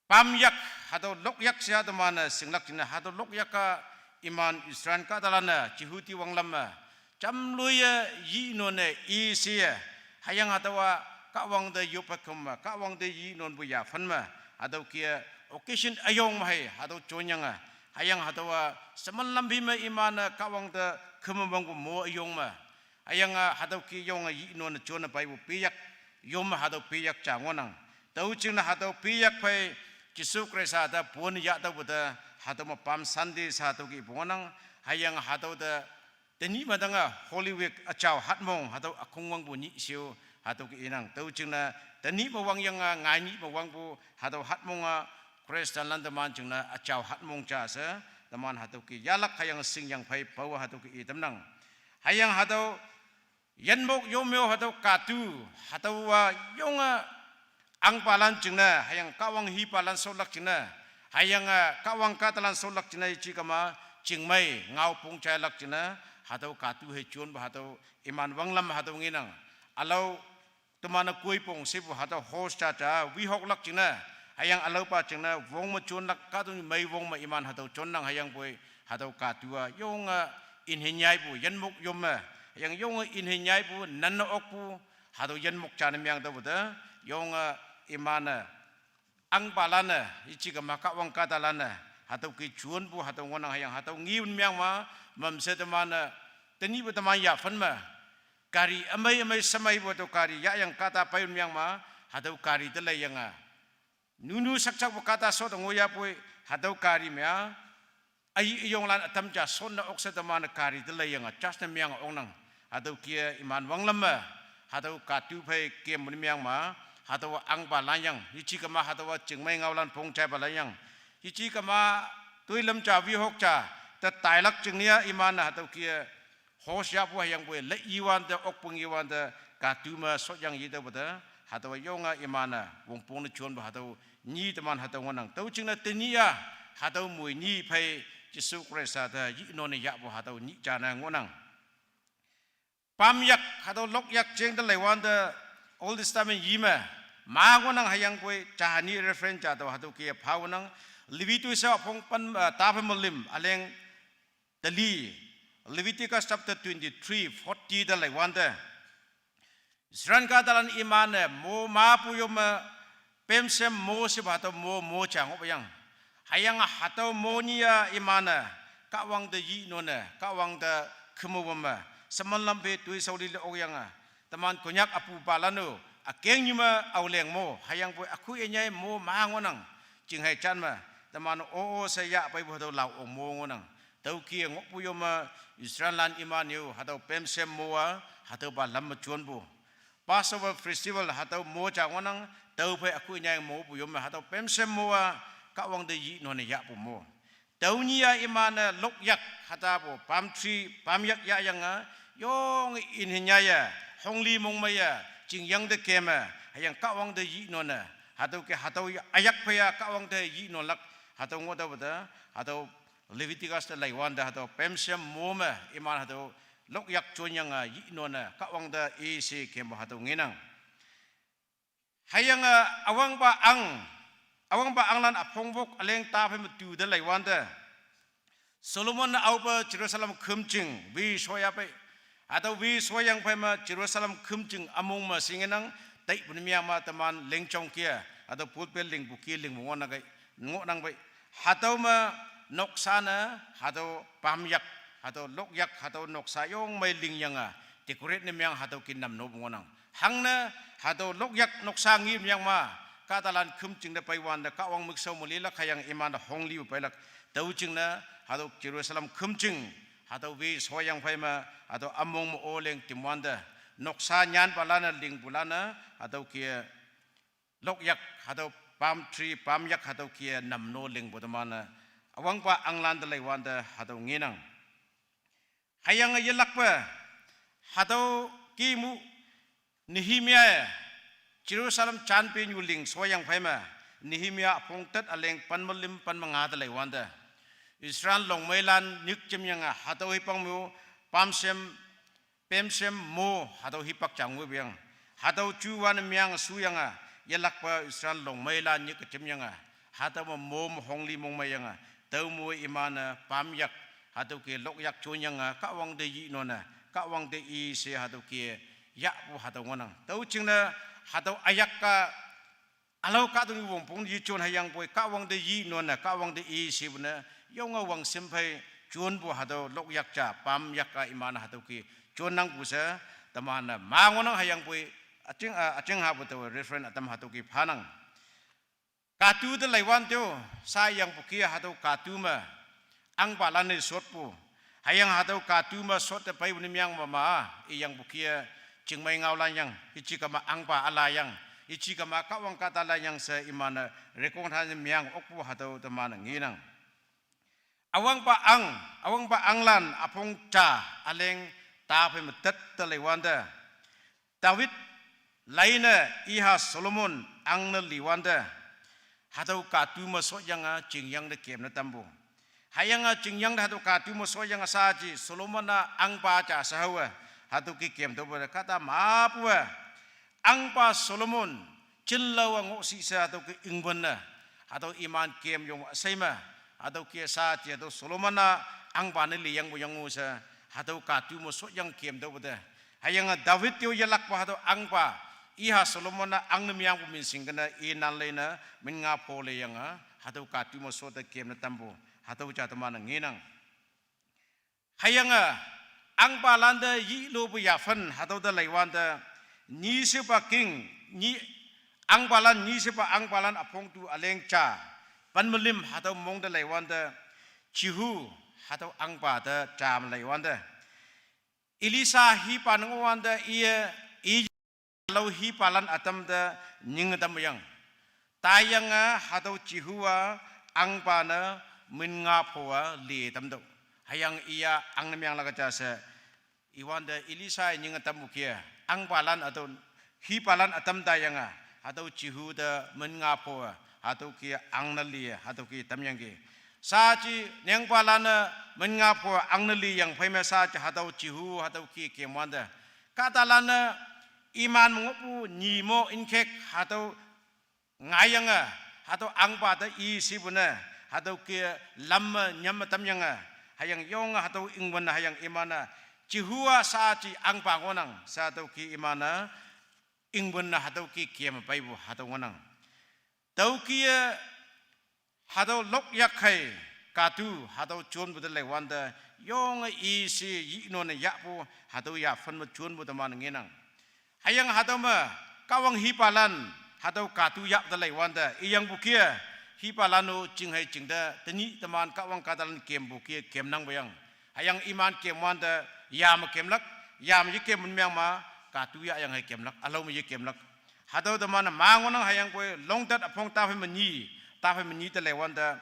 Palm yak, hatüo lokyak she-a teman-e shinglak jingne hatüo lokyak-a iman Israel kahtalan-e Jehudi wanglam me jamloiye yi none i she-e, hüyange hatüowa Kahwang te yoppe küm me, Kahwang te yi nonpu yaphan me, hatüo kih-e occasion üyong me hei hatüo jonyange, hüyange hatüowa sheman lamphi me iman-e Kahwang te küm me wangpu mo üyong me, hüyange hatüo kih yonge yi none jone peipu peyak, yom hatüo peyak ja ngohnang. Tüo jingne hatüo peyak phei Jesu Khrista te pon yah taopu te, hatüo me Palm Sunday she hatüo kih ipu ngohnang. Hüyange hatüo te tenyih me tange Holy Week üjao hatmong hatüo ükhong wangpu nyih she-o, Hatüo ke inang. Tüo jingne, tenyih me wang yange, ngai nyih me wangpu, hatüo hatmonge, Christian lan teman jingne, üjao hatmong ja she, teman hatüo ke yahlak hüyange shingyang phei paowe hatüo ke itamnang. Hüyange hatüo, yinmok yom yo hatüo katu, hatüowa yonge, ahngpalan jingne, hüyange Kahwang hipalan sholak jingne, hüyange Kahwang kahtalan sholak jingne, yeji kema, chingmei, ngao pong jailak jingne, hatüo katu hei jonpu hatüo, iman wanglam hatüo ngenang. Ülao, teman-e koipong shepu hatüo hos ja ja, wihoklak jingne, hüyange ülaopa jingne, wong me jonlak kahtoknyu mei wong me iman hatüo jonnang hüyangpoi, hatüo katu-a, yonge, inhe nyaipu, yinmok yom me, hüyange yonge inhe nyaipu, nanne okpu, hatüo yinmok ja ne meng taopu te, yonge, iman-e, ahngpalan-e, yeji kema Kahwang kahtalan-e, hatüo ke jonpu hatüo ngohnang hüyange hatüo ngi-un meng ma, mamshe teman-e, tenyihpu teman yaphan me, gari ümei ümei shemeipu hatüo gari yahyange kahta pei-un meng ma, hatüo gari te leiyange. Nunu shakshakpu kahta shot ngohyahpoi, hatüo gari me-a, ayi üyonglan ütam ja shonne ok she teman-e gari te leiyange, charge ne meng oknang. Hatüo ke iman wanglam me, hatüo katu phei kempu ne meng ma, hatüowa ahngpalan yang, yeji kema hatüowa chingmei ngaolan pong jaipalan yang. Yeji kema toilam ja wihok ja, te tailak jingne-a iman-e hatüo ke hos yahpu hüyangpoi lei iwante, okpong iwante, katu me shotyang yetaopu te, hatüowa yonge iman-e, wongpong ne jonpu hatüo, nyi teman hatüo ngohnang. Tüo jingne tenyih-a, hatüo moi nyi phei, Jesu Khrista te, yinone yahpu hatüo nyih ja ne ngohnang. Pamyak, hatüo lokyak jeng te leiwante, Old Testament yi me, ma ngohnang hüyangpoi, jani reference ja tüo hatüo ke phaonang, Leviticus üpong pen, eh, taphei me lim, üleng, teli, Leviticus chapter twenty-three, forty te leiwante. Israel kahtalan iman-e, mo mapu yom me, pemshem mo shepu hatüo mo, mo ja ngohyange. Hüyange hatüo mo nyi-a iman-e, Kahwang te yinone, Kahwang te khümwüm me, sheman lam phe toishao lile okyange. Teman Konyak üpupalan-o, ükengnyu me aoleng mo, hüyangpoi ükhui ünyei mo ma ngohnang, jinghei jan me, teman-o o she yahpeipu hatüo lao-ok mo ngohnang. Tüoke ngohpu yom me, Israel lan iman-e-o, hatüo pemshem mo-a, hatüopa lam me jonpu. Passover festival hatüo mo ja ngohnang, tüophei ükhui ünyei mopu yom me hatüo pemshem mo-a, Kahwang te yinone yahpu mo. Tüo nyi-a iman-e lokyak, hatüopu palm tree, pamyak yahyange, yonge inhe nyaiye, hongli mongmeiye, chingyang te keme, hüyange Kahwang te yinone, hatüo ke hatüo ya, üyak phei-a Kahwang te yinolak, hatüo ngoh taopu te, hatüo Leviticus te leiwante hatüo pemshem mo me, iman hatüo lokyak jonyange yinone, Kahwang te i she kempu hatüo ngenang. Hüyange üwangpa ang, üwangpa anglan üpong wok üleng taphei me tu te leiwante. Solomon-e aope Jerusalem khümjing, wi shoyapei. Hatüo wi shoyang phei me Jerusalem khümjing ümong me shingenang, taipu ne meng ma teman lingjong ke, hatüo pulpit lingpu ke lingpu ngohnang kei, ngohnang pei. Hatüo me noksa ne, hatüo pamyak, hatüo lokyak, hatüo noksa yong mei lingyange, decorate ne meng hatüo ke namnopu ngohnang. Hangne, hatüo lokyak noksa ngi meng ma, kahtalan khümjing te peiwante Kahwang mükshao me lilak hüyange iman te honglipu peilak. Tüo jingne, hatüo Jerusalem khümjing, hatüo wi shoyang phei me, hatüo ümong me oleng timwante. Noksa nyanpalan-e lingpulan-e, hatüo ke lokyak, hatüo palm tree, pamyak, hatüo ke namno lingpu teman-e. Üwangpa anglan te leiwante, hatüo ngenang. Hüyange yelakpe, hatüo kemu Nehemia-e, Jerusalem janpenyu ling shoyang phei me, Nehemia üpong tet üleng pen me lim pen me nga te leiwante. Israel longmeilan nyik jemyange, hatüo hipang mu, pamshem, pemshem mo, hatüo hipak ja ngoipu yang. Hatüo juwan meng shuyange, yelakpe Israel longmeilan nyik jemyange. Hatüo me mo me hongli mongmeiyange. Tüo mo iman-e pamyak, hatüo ke lokyak jonyange, Kahwang te yinone, Kahwang te i she hatüo ke yahpu hatüo ngohnang. Tüo jingne, hatüo üyak-a, ülao kahtoknyu wongpong yejon hüyangpoi, Kahwang te yinone, Kahwang te i shepu ne, yonge wangshim phei, jonpu hatüo lokyak ja, pamyak-a iman hatüo ke, jonnangpu she, teman-e ma ngohnang hüyangpoi, üjing, ah, üjing hapu tao reference ütam hatüo ke phanang. Katu te leiwante-o, sa iyangpu ke hatüo katu me, ahngpalan-e shotpu. Hüyange hatüo katu me shot te peipu ne meng ma ma, iyangpu ke, chingmei ngao lan yang, hichi kama angpa ala yang, hichi kama Kahwang kahta lan yang she iman-e recognize meng okpu hatüo teman-e ngenang. Üwangpa ang, üwangpa anglan üpong ja üleng ta phei me tet te leiwante, David leine iha Solomon angne liwante, hatüo katu me shotyange chingyang te kemne tampu. Hüyange chingyang te hatüo katu me shotyange shaaji Solomon-a angpa ja she haowe, hatüo ke kem tüopu te kahta mepu-e, angpa Solomon jinlaowa ngohshi she hatüo ke ingwünne, hatüo iman kem yong üshei me, hatüo ke shaaji hatüo Solomon-a angpa ne liyangpu yango she, hatüo katu me shotyange kem tüopu te. Hüyange David yo yelakpa hatüo angpa, iha Solomon-a angne mengpu minshing kene i nan leine min nga pho leyange, hatüo katu me shot te kemne tampu, hatüo ja teman-e ngenang. Hüyange, angpalan te yilopu yaphen hatüo te leiwante, nyishepa king, nyi, angpalan, nyishepa angpalan üpong tu üleng ja, pen me lim hatüo mong te leiwante, Jehu, hatüo angpa te ja me leiwante, Elisha hipa nang wante iye, i lao hipalan ütam te nying ütam yang. Taiyange hatüo Jehu-a angpa ne min nga pho-a li tamtüoh. Hüyange iya angne menglak ja she, iwante Elisha nying ütampu ke, angpalan hatüo hipalan ütam taiyange, hatüo Jehu te min nga pho-e, hatüo ke angne li, hatüo ke tamyangki. Shaaji nengpalan-e min nga pho angne liyang phei me shaaji hatüo Jehu hatüo ke kemwante, kahtalan-e iman me ngohpu nyi mo inkhek hatüo ngaiyange, hatüo angpa te i shipu ne, hatüo ke lam me nyam me tamyange, hüyange yonge hatüo ingwün hüyange iman-e, Jehu-a shaaji angpa ngohnang, she hatüo ke iman-e, ingwün-e hatüo ke kem peipu hatüo ngohnang. Tüoke-e, hatüo lokyak khei, katu, hatüo jonpu te leiwante, yonge i she yinone yahpu, hatüo yaphen me jonpu teman ngenang. Hüyange hatüo me, Kahwang hipalan, hatüo katu yah te leiwante, iyangpu ke, hipalan-o ching hei chingte, tenyih teman Kahwang kahtalan kempu ke kemnangpu yang. Hüyange iman kemwante, ya me kemlak, ya me yekem min meng ma, katu yah yang hei kemlak, ülao me yekemlak. Hatüo teman-e ma ngohnang hüyangpoi, Longtat üpong ta phei me nyi, ta phei me nyi te leiwante,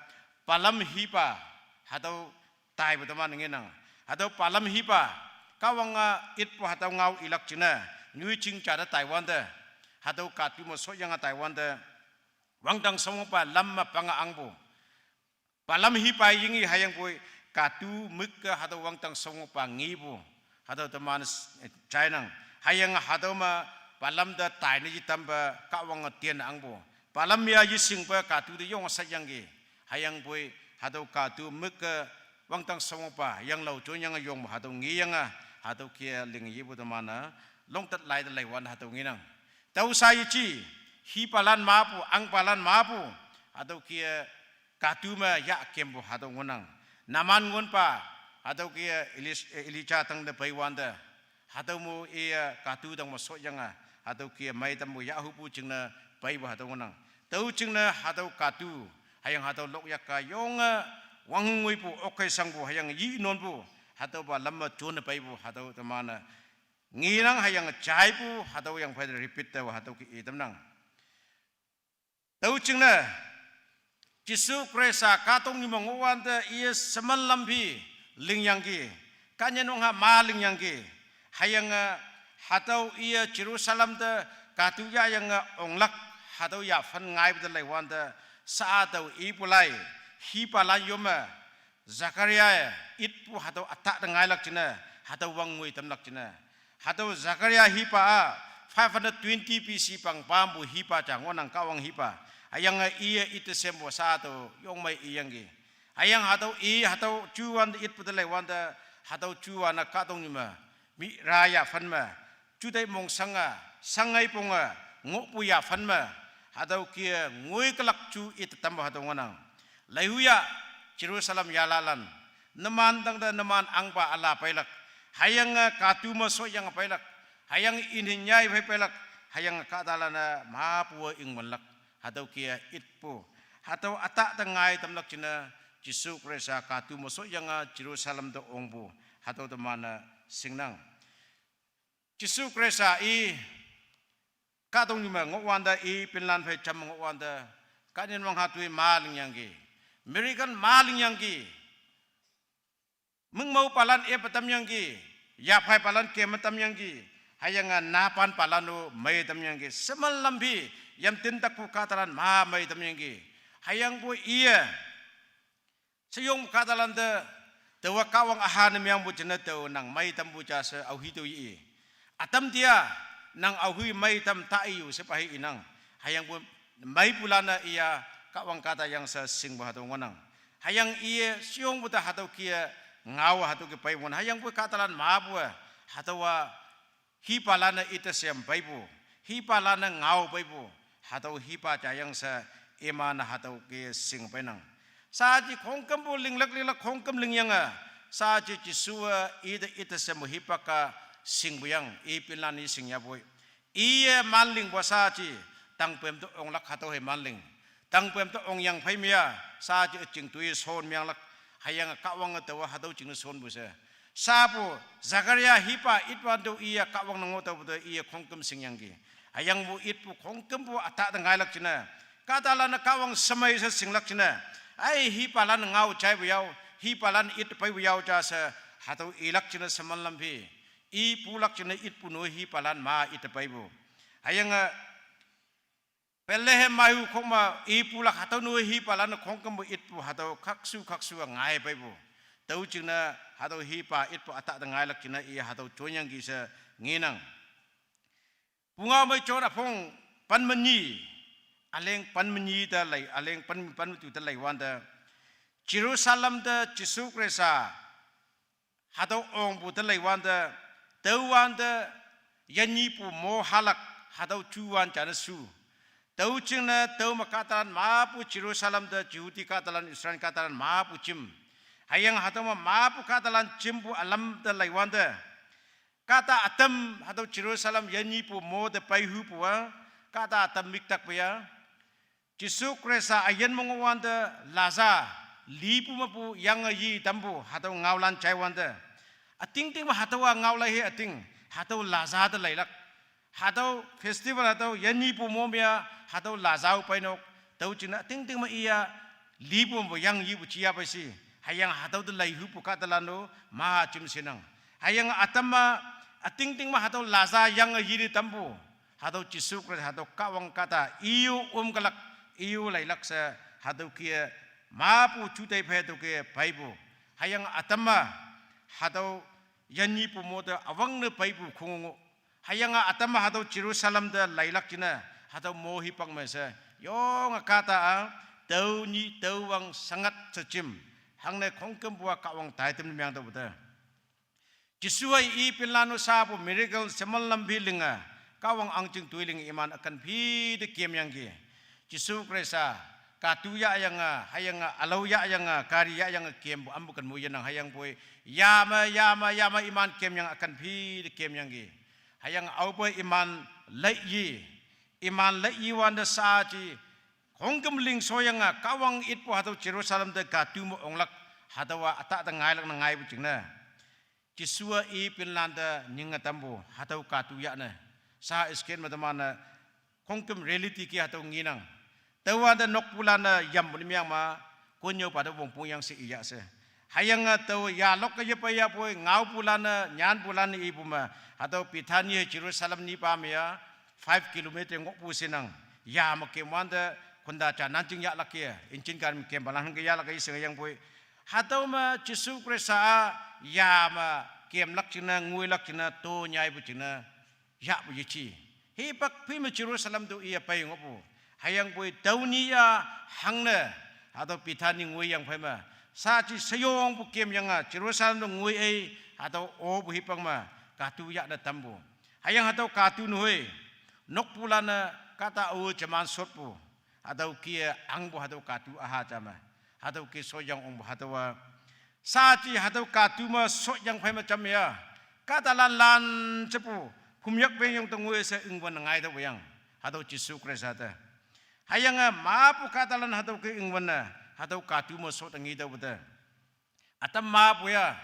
Balaam hipa, hatüo taipu teman ngenang. Hatüo Balaam hipa, Kahwange itpu hatüo ngao ilak jingne, nyoi ching ja te taiwante, hatüo katu me shotyange taiwante, wangdang shongmokpa lam me pange angpu. Balaam hipa yingi hüyangpoi, katu mük-e hatüo wangdang shongmokpa ngepu, hatüo teman, eh, jainang. Hüyange hatüo me, Balaam te taine yetampe Kahwange tian angpu. Balaam ya yeshingpe katu te yonge shatyangki. Hüyangpoi, hatüo katu mük-e wangdang shongmokpa, yanglao jonyange yongpu hatüo ngeyange, hatüo ke ling yepu teman-e, Longtat lai te leiwante hatüo ngenang. Tüo sha yeji, hipalan mepu, angpalan mepu, hatüo ke katu me yah kempu hatüo ngohnang. Naaman ngonpa, hatüo ke Elis-, eh, Elijah tangte peiwante, hatüo mo iye katu tang me shotyange, hatüo ke mei tampu yahhupu jingne peipu hatüo ngohnang. Tüo jingne hatüo katu, hüyange hatüo lokyak-a yonge, wangngoipu, okkei shangpu, hüyange yinonpu, hatüopa lam me jonne peipu, hatüo teman-e ngenang hüyange jaipu, hatüo yangphei repeat te hatüo ke i tamnang. Tüo jingne, Jesu Khrista kahtoknyu me ngohwante iye sheman lam phi lingyangki, kahnyan ongha ma lingyangki, hüyange, hatüo iye Jerusalem te katu yahyange onglak, hatüo yaphen ngaipu te leiwante, sha tüo ipu lai, hipalan yo me, Zechariah-e itpu hatüo ütah te ngailak jingne, hatüo wangngoi tamlak jingne. Hatüo Zechariah hipa-a, five hundred twenty B C pang pampu hipa ja ngohnang Kahwang hipa. Hüyange iye ite sempu sha tüo yongmei iyangki. Hüyange hatüo i, hatüo juwan itpu te leiwante, hatüo juwan-a kahtoknyu me, mih ra yaphen me, juteih mongshange, shangei ponge, ngohpu yaphen me, hatüo ke ngoikülak ju ite tampu hatüo ngohnang. Leihuya, Jerusalem yalalan, numan tangte numan ahngpa üla peilak, hüyange katu me shotyange peilak, hüyange inhin nyai phei peilak, hüyange kahtalan-e mepu-e ingwünlak, hatüo ke itpu, hatüo ütah te ngai tamlak jingne, Jesu Khrista katu me shotyange Jerusalem te ongpu, hatüo teman-e shingnang. Jesu Khrista i kahtoknyu me ngohwante i pinlan phei jam ngohwante, kanin wang hatüo i ma lingyangki. Miracle ma lingyangki. Mingmao palan e pa tamyangki. Yaphai palan ke ma tamyangki. Hüyange napan palan-o mei tamyangki. Semal lamphi yam tintakpu kahtalan ma mei tamyangki. Hüyangpoi iye sheyong kahtalan te, taowa Kahwang üha ne meangpu jingne tao nang mei tampu ja she aohi tüo yi. Ütam tia, nang aohi mei tam ta iyo shepa hi inang. Hüyangpoi meipulan-e iya Kahwang kahta yang she shingpu hatüo ngohnang. Hüyange iye sheyongpu te hatüo kih-e ngao hatüo ke peipu ngohnang. Hüyangpoi kahtalan mapu-e hatüowa hipalan-e ite shem peipu, hipalan-e ngao peipu, hatüo hipa ja yang she iman-e hatüo ke shing peinang. Shaaji khongkümpu linglak linglak khongküm lingyange, shaaji Jesu-e ite ite shem hipak-a shingpu yang, i pinlan i shing yapoi. Iye manlingpu shaaji, tangpem te onglak hatüo hei manling. Tangpem te ongyang phei me-a, shaaji üjing toi shon meanglak, hüyange Kahwange taowa hatüo jingne shonpu she. Shapu, Zakaria hipa itwante iye Kahwang ne ngoh taopu te iye khongküm shingyangki. Hüyangpu itpu khongkümpu ütah te ngailak jingne, kahtalan-e Kahwang shemei she shinglak jingne, ai hipalan ngao jaipu yao, hipalan it peipu yao ja she, hatüo ilak jingne sheman lamphi. I pulak jingne itpu no hipalan ma ite peipu. Hüyange Bethlehem maihu khok me i pulak hatüo no hipalan-e khongkümpu itpu hatüo khakshu khakshu-a ngai peipu. Tüo jingne hatüo hipa itpu ütah te ngailak jingne i hatüo jonyangki she ngenang. Pungao mei John üpong pen me nyi, üleng pen me nyi te lei, üleng pen, pen me tu te leiwante, Jerusalem te Jesu Khrista hatüo ongpu te leiwante, tüowante, yanyihpu mo halak, hatüo juwan jane shu. Tüo jingne tüo me kahtalan mapu Jerusalem te Jehudi kahtalan, Israel kahtalan mapu jim. Hüyange hatüo me mapu kahtalan jimpu ülam te leiwante, kahta ütam hatüo Jerusalem yanyihpu mo te peihupu-a, kahta ütam miktak pe-a, Jesu Khrista üyin me ngohwante laja, lipu mepu yange yi tampu hatüo ngaolan jaiwante, ütingting me hatüowa ngaolai he üting, hatüo laja te leilak. Hatüo festival hatüo yanyihpu mo me-a, hatüo laja-o peinok, tüo jingne ütingting me iya, lipu mepu yang yipu jiya pei shi. Hüyange hatüo te leihupu kahtalan-o ma jim shinang. Hüyange ütam me, ütingting me hatüo laja yange yili tampu, hatüo Jesu Khrista hatüo Kahwang kahta iyo ümkelak, iyo leilak she, hatüo kih-e mapu jutai phei tüo ke peipu. Hüyange ütam me, hatüo yanyihpu mo te üwangne peipu khongo. Hüyange ütam me hatüo Jerusalem te leilak jingne, hatüo mo hipak me she, yonge kahta-a, tüo nyih tüo wang shangat she jim, hangne khongkümpu-a Kahwang taitam ne meang taopu te. Jesu-a i pinlan-o shapu miracle sheman lamphi linge, Kahwang ahngching toi linge iman ükan phi te kemyangki. Jesu Khrista, katu yahyange, hüyange ülao yahyange, gari yahyange kempu ampu ken mo yenang hüyangpoi, ya me, ya me, ya me iman kemyange ükan phi te kemyangki. Hüyange aope iman lei yi, iman lei yi wante shaaji, khongküm ling shoyange Kahwang itpu hatüo Jerusalem te katu me onglak, hatüowa ütah te ngailak ne ngaipu jingne, Jesu-a i pinlan te nyinge tampu hatüo katu yahne, sha screen me teman-e khongküm reality ke hatüo ngenang. Taowante nokpulan-e yampu ne meang ma, konnyüopa te wongpong yang she iyah she. Hüyange tao yalok ke yepei yapoi ngaopulan-e, nyanpulan-e ipu me, hatüo Bethany hei Jerusalem nyipa me-a, five kilometer ngohpu shinang. Ya me kemwante, khonta ja nanjing yahlak ke, engine gari me kempalan hangke yahlak ke ishe yangpoi. Hatüo me Jesu Khrista-a, ya me kemlak jingne, ngoilak jingne, to nyaipu jingne, yahpu yeji. Hipak phi me Jerusalem te iye pei ngohpu. Hüyangpoi tüo nyih-a hangne, hatüo Bethany ngoiyang phei me, shaaji sheyongpu kemyange Jerusalem te ngoi ei, hatüo opu hipak me, katu yahne tampu. Hüyange hatüo katu nehoi, nokpulan-e kahta-o jeman shotpu, hatüo kih-e ahngpu hatüo katu üha ja me, hatüo ke shoyang ongpu hatüowa, shaaji hatüo katu me shoyang phei me jam ya, kahtalan lan jepu, phumyak pengyong te ngoi she ingwün ngai taopu yang, hatüo Jesu Khrista te. Hüyange mapu kahtalan hatüo ke ingwün-e, hatüo katu me shot ngi taopu te. Ütam mapu ya,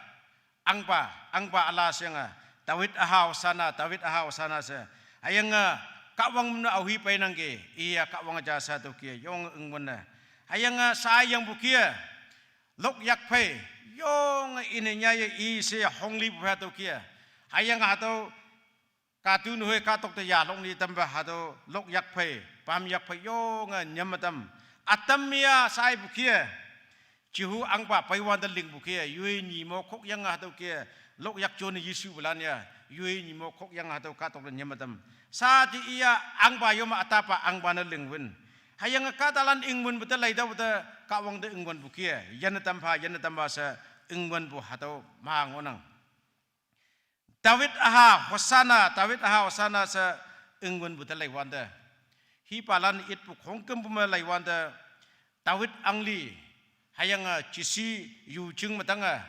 ahngpa, ahngpa üla sheyange, David aha Hosanna, David aha Hosanna she. Hüyange Kahwang ne aohi peinangki, iya Kahwang ja she hatüo kih-e yonge ingwünne. Hüyange sayangpu kih-e, lokyak phei, yonge ine nyaye i she honglipu hatüo kih-e. Hüyange hatüo katu nehoi kahtok te yalok ni tampa hatüo lokyak phei, pamyak phei yonge nyam tam. Ütam ya shaipu kih-e, Jehu ahngpa peiwante lingpu kih-e, yoi nyi mo khokyange hatüo kih-e, lokyak jone Jesupulan ya, yoi nyi mo khokyange hatüo kahtok te nyam tam. Shaaji iya ahngpa yome ütapa ahngpa ne lingwün. Hüyange kahtalan ingwünpu te leitaopu te Kahwang te ingwünpu kih-e, yanne tampha, yanne tampha she ingwünpu hatüo ma ngohnang. David aha Hosanna, David aha Hosanna she ingwünpu te leiwante, hipalan itpu khongkümpu me leiwante, David ahngli, hüyange Jesse yu jing me tange,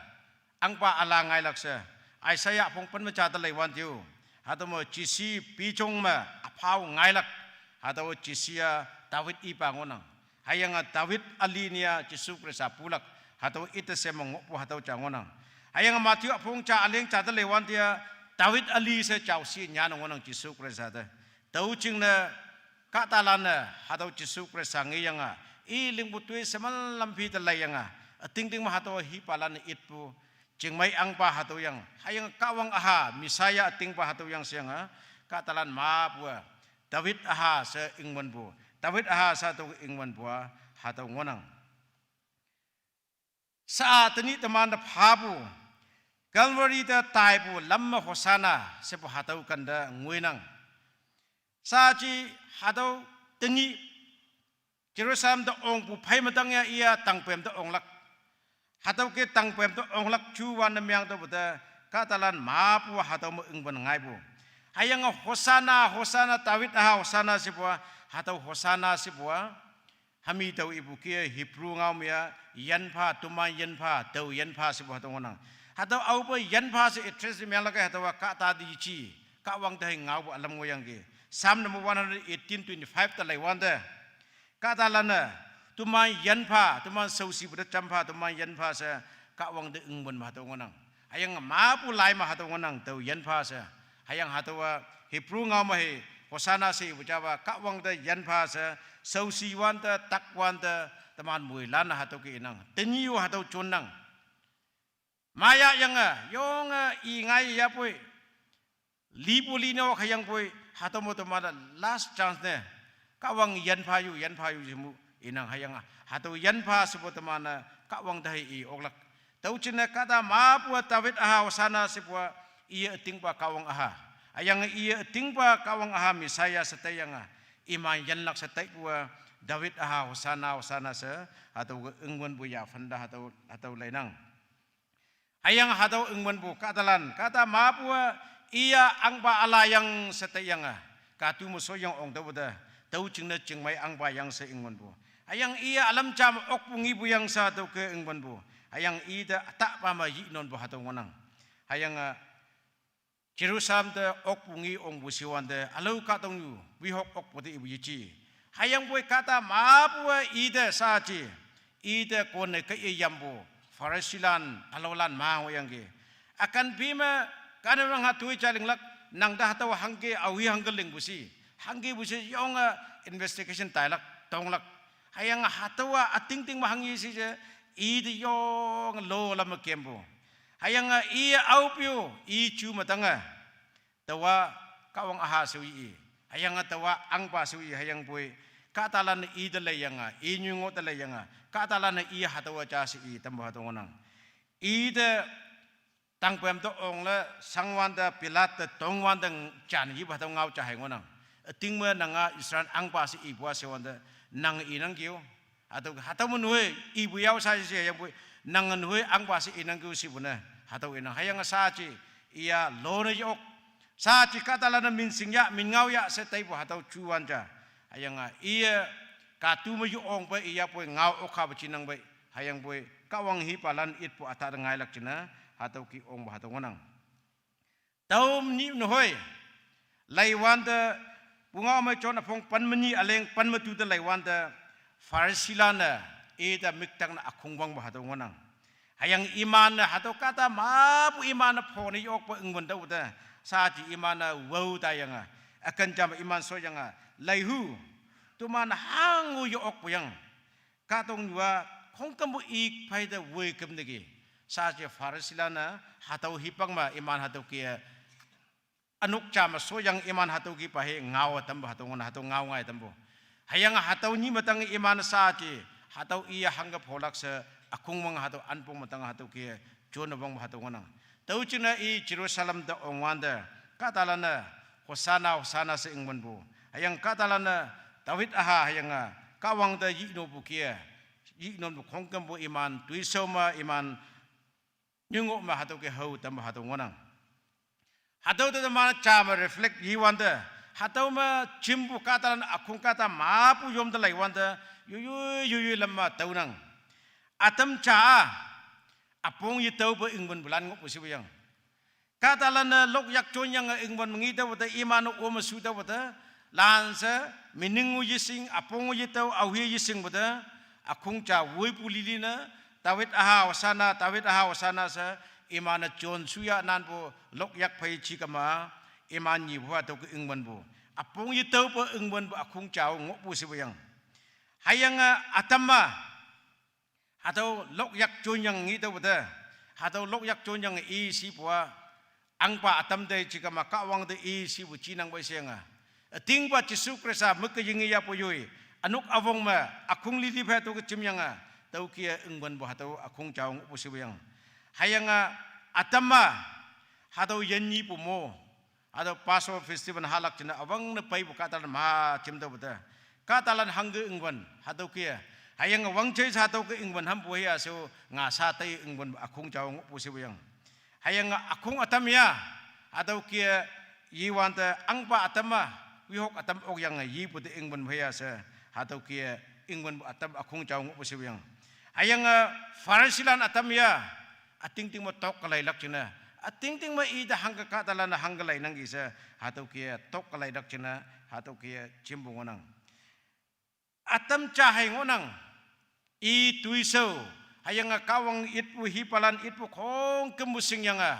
ahngpa üla ngailak she, Isaiah üpong pen me ja te leiwante-o, hatüo me Jesse pejong me üphao ngailak, hatüo Jesse-a David ipa ngohnang. Hüyange David üli ne-a Jesu Khrista pulak, hatüo ite she me ngohpu hatüo ja ngohnang. Hüyange Matthew üpong ja üleng ja te leiwante-a, David üli she jao shi nyane ngohnang Jesu Khrista te. Tüo jingne kahtalan-e hatüo Jesu Khrista ngeyange, i lingpu toi sheman lam phi te leiyange, ütingting me hatüo hipalan-e itpu, chingmei ahngpa hatüo yang, hüyange Kahwang aha, Messiah ütingpa hatüo yang sheyange, kahtalan mepu-a, David aha she ingwünpu, David aha she hatüo ingwünpu-a, hatüo ngohnang. Sha tenyih teman te phapu, Calvary te taipu lam me Hosanna shepu hatüo kente ngoinang. Shaaji hatüo tenyih Jerusalem te ongpu phei me tang ya iya tangpem te onglak. Hatüo kih tangpem te onglak juwan ne meng tüopu te kahtalan mepu hatüo me ingwün ngaipu. Hüyange Hosanna, Hosanna, David aha Hosanna shepu-a, hatüo Hosanna shepu-a, hami tao ipu kih-e Hebrew ngao me-a, yinpha, toman yinpha, tao yinpha shepu hatüo ngohnang. Hatüo aope yinpha she address menglak-e hatüowa kahta te yeji, Kahwang te hei ngaopu ülam ngohyangki. Psalm number one hundred eighteen, twenty-five te leiwante, kahtalan-e, toman yinpha, toman shaoshipu te jampha, toman yinpha she Kahwang te ingwün me hatüo ngohnang. Hüyange mepu lai me hatüo ngohnang, tao yinpha she. Hüyange hatüowa Hebrew ngao me hei, Hosanna she ipu jawa, Kahwang te yinpha she, shaoshiwante, takwante, teman moilan-e hatüo kih inang. Tenyih-o hatüo jonnang. Maya yange, yonge i ngai yapoi, lipu li ne-o hüyangpoi, hatüo me teman-e last chance ne, Kahwang yinpha yu, yinpha yu she mu inang hüyange, hatüo yinpha shepu teman-e Kahwang te hei i oklak. Tüo jingne kahta mepu-a David aha Hosanna shepu-a, iye ütingpa Kahwang aha. Hüyange iye ütingpa Kahwang aha Messiah she taiyange, iman yinlak she taipu-a, David aha Hosanna, Hosanna she, hatüo ke ingwünpu yaphan te hatüo, hatüo leinang. Hüyange hatüo ingwünpu kahtalan, kahta mepu-a, iya ahngpa üla yang she taiyange, katu me shoyang ong tüopu te, tüo jingne chingmei ahngpa yang she ingwünpu. Hüyange iya ülam jam okpu ngipu yang she hatüo ke ingwünpu. Hüyange ite ütahpa me yinonpu hatüo ngohnang. Hüyange Jerusalem te okpu ngi ongpu shiwante, ülao kahtoknyu, wihok okpu te ipu yeji. Hüyangpoi kahta mepu-a ite shaaji, ite konne kaiye yampu, Phariseelan, ülaolan ma ngohyangki. Ükan pi me, kane wang hatoi ja linglak, nang te hatüo hangke, aohi hangke lingpu shi. Hangkepu she yonge investigation tailak, tonglak. Hüyange hatüowa ütingting me hangye shi she, ite yonge lo lam me kempu. Hüyange i aope-o, i ju me tange, taowa Kahwang aha she i. Hüyange taowa ahngpa she i, hüyangpoi, kahtalan-e ite leiyange, i nyu ngoh te leiyange, kahtalan-e i hatüowa ja she i, tampu hatüo ngohnang. Ite tangpem te ongle, shangwante, Pilate te tongwante, jan yipa hatüo ngao ja hei ngohnang. Üting me nanga Israel ahngpa she ipu-a shewante, nang inangki-o. Hatüo, hatüo me nehoi, ipu yao sha she hüyangpoi, nang nehoi ahngpa she inangki-o shepu ne. Hatüo inang hüyange shaaji, iya lo ne yok. Shaaji kahtalan-e min shing ya, min ngao ya she taipu hatüo juwan ja. Hüyange iye katu me yo ongpe iyapoi ngao okhape jinangpei. Hüyangpoi Kahwang hipalan itpu ütah te ngailak jingne, hatüo kih ongpu hatüo ngohnang. Tüo nyih nehoi, leiwante, Pungao me John üpong pen me nyi üleng pen me tu te leiwante, Phariseelan-e, ite müktak ne ükhong wangpu hatüo ngohnang. Hüyange iman-e hatüo kahta mepu iman-e phone yokpe ingwün tüote. Shaaji iman-e wao taiyange, üken jam iman shoyange, leihu. Toman hango ye-okpu yang. Kahtoknyu-a khongkümpu ik pheite woiküm niki. Shaaji Phariseelan-e hatüo hipak me iman hatüo ke ünok ja me shoyange iman hatüo kihpa he ngao tampu, hatüo ngohnang, hatüo ngao ngai tampu. Hüyange hatüo nyih me tang iman shaaji, hatüo iye hangke pholak she, ükhong mang hatüo anpong me tang hatüo ke, jone wangpu hatüo ngohnang. Tüo jingne i Jerusalem te ongwante, kahtalan-e, Hosanna, Hosanna she ingwünpu. Hüyange kahtalan-e, David aha, hüyange, Kahwang te yinopu ke, yinonpu khongkümpu iman, toishao me iman, nyingoh me hatüo ke hao tampu hatüo ngohnang. Hatüo te teman ja me reflect yiwante, hatüo me jimpu kahtalan ükhong kahta mepu yom te leiwante, yoiyoi, yoiyoi lam me tüonang. Ütam ja-a, üpong yetaope ingwünpulan ngohpu shipu yang. Kahtalan-e lokyak jonyange ingwün me ngi tüopu te, iman-e ome shu tüopu te, lan she, meaning-o yeshing, üpong-o yetao, aohe yeshingpu te, ükhong ja woipu lili ne, David aha Hosanna, David aha Hosanna she, iman-e jon shuya nanpu lokyak phei ji kama, iman nyipu hatüo ke ingwünpu. Üpong yetaope ingwünpu ükhong ja-o ngohpu shipu yang. Hüyange ütam-a, hatüo lokyak jonyange ngi tüopu te. Hatüo lokyak jonyange i shipu-a, ahngpa ütam te ji kama Kahwang te i shipu jinang pei sheyange. Ütingpa Jesu Khrista müke yinge yahpu yoi. Ünok üwong me, ükhong lili phei tüo ke jimyange. Tüo ke ingwünpu hatüo ükhong ja-o ngohpu shipu yang. Hüyange ütam-a, hatüo yinyepu mo. Hatüo Passover festival halak jingne üwangne peipu kahtalan ma jim tüopu te. Kahtalan hangke ingwün, hatüo ke. Hüyange wangje sha hatüo ke ingwün hampu hüya she-o nga sha tei ingwün ükhong ja-o ngohpu shipu yang. Hüyange ükhong ütam ya, hatüo ke yiwante ahngpa ütam-a, wihok ütam okyange yipu te ingwün hüya she, hatüo ke ingwün ütam ükhong ja-o ngohpu shipu yang. Hüyange Phariseelan ütam ya, ütingting me tok kaleilak jingne. Ütingting me ite hangke kahtalan-e hangke leinangki she, hatüo ke tok kaleilak jingne, hatüo ke jimpu ngohnang. Ütam ja hei ngohnang, i toishao, hüyange Kahwang itpu hipalan itpu khongkümpu shingyange,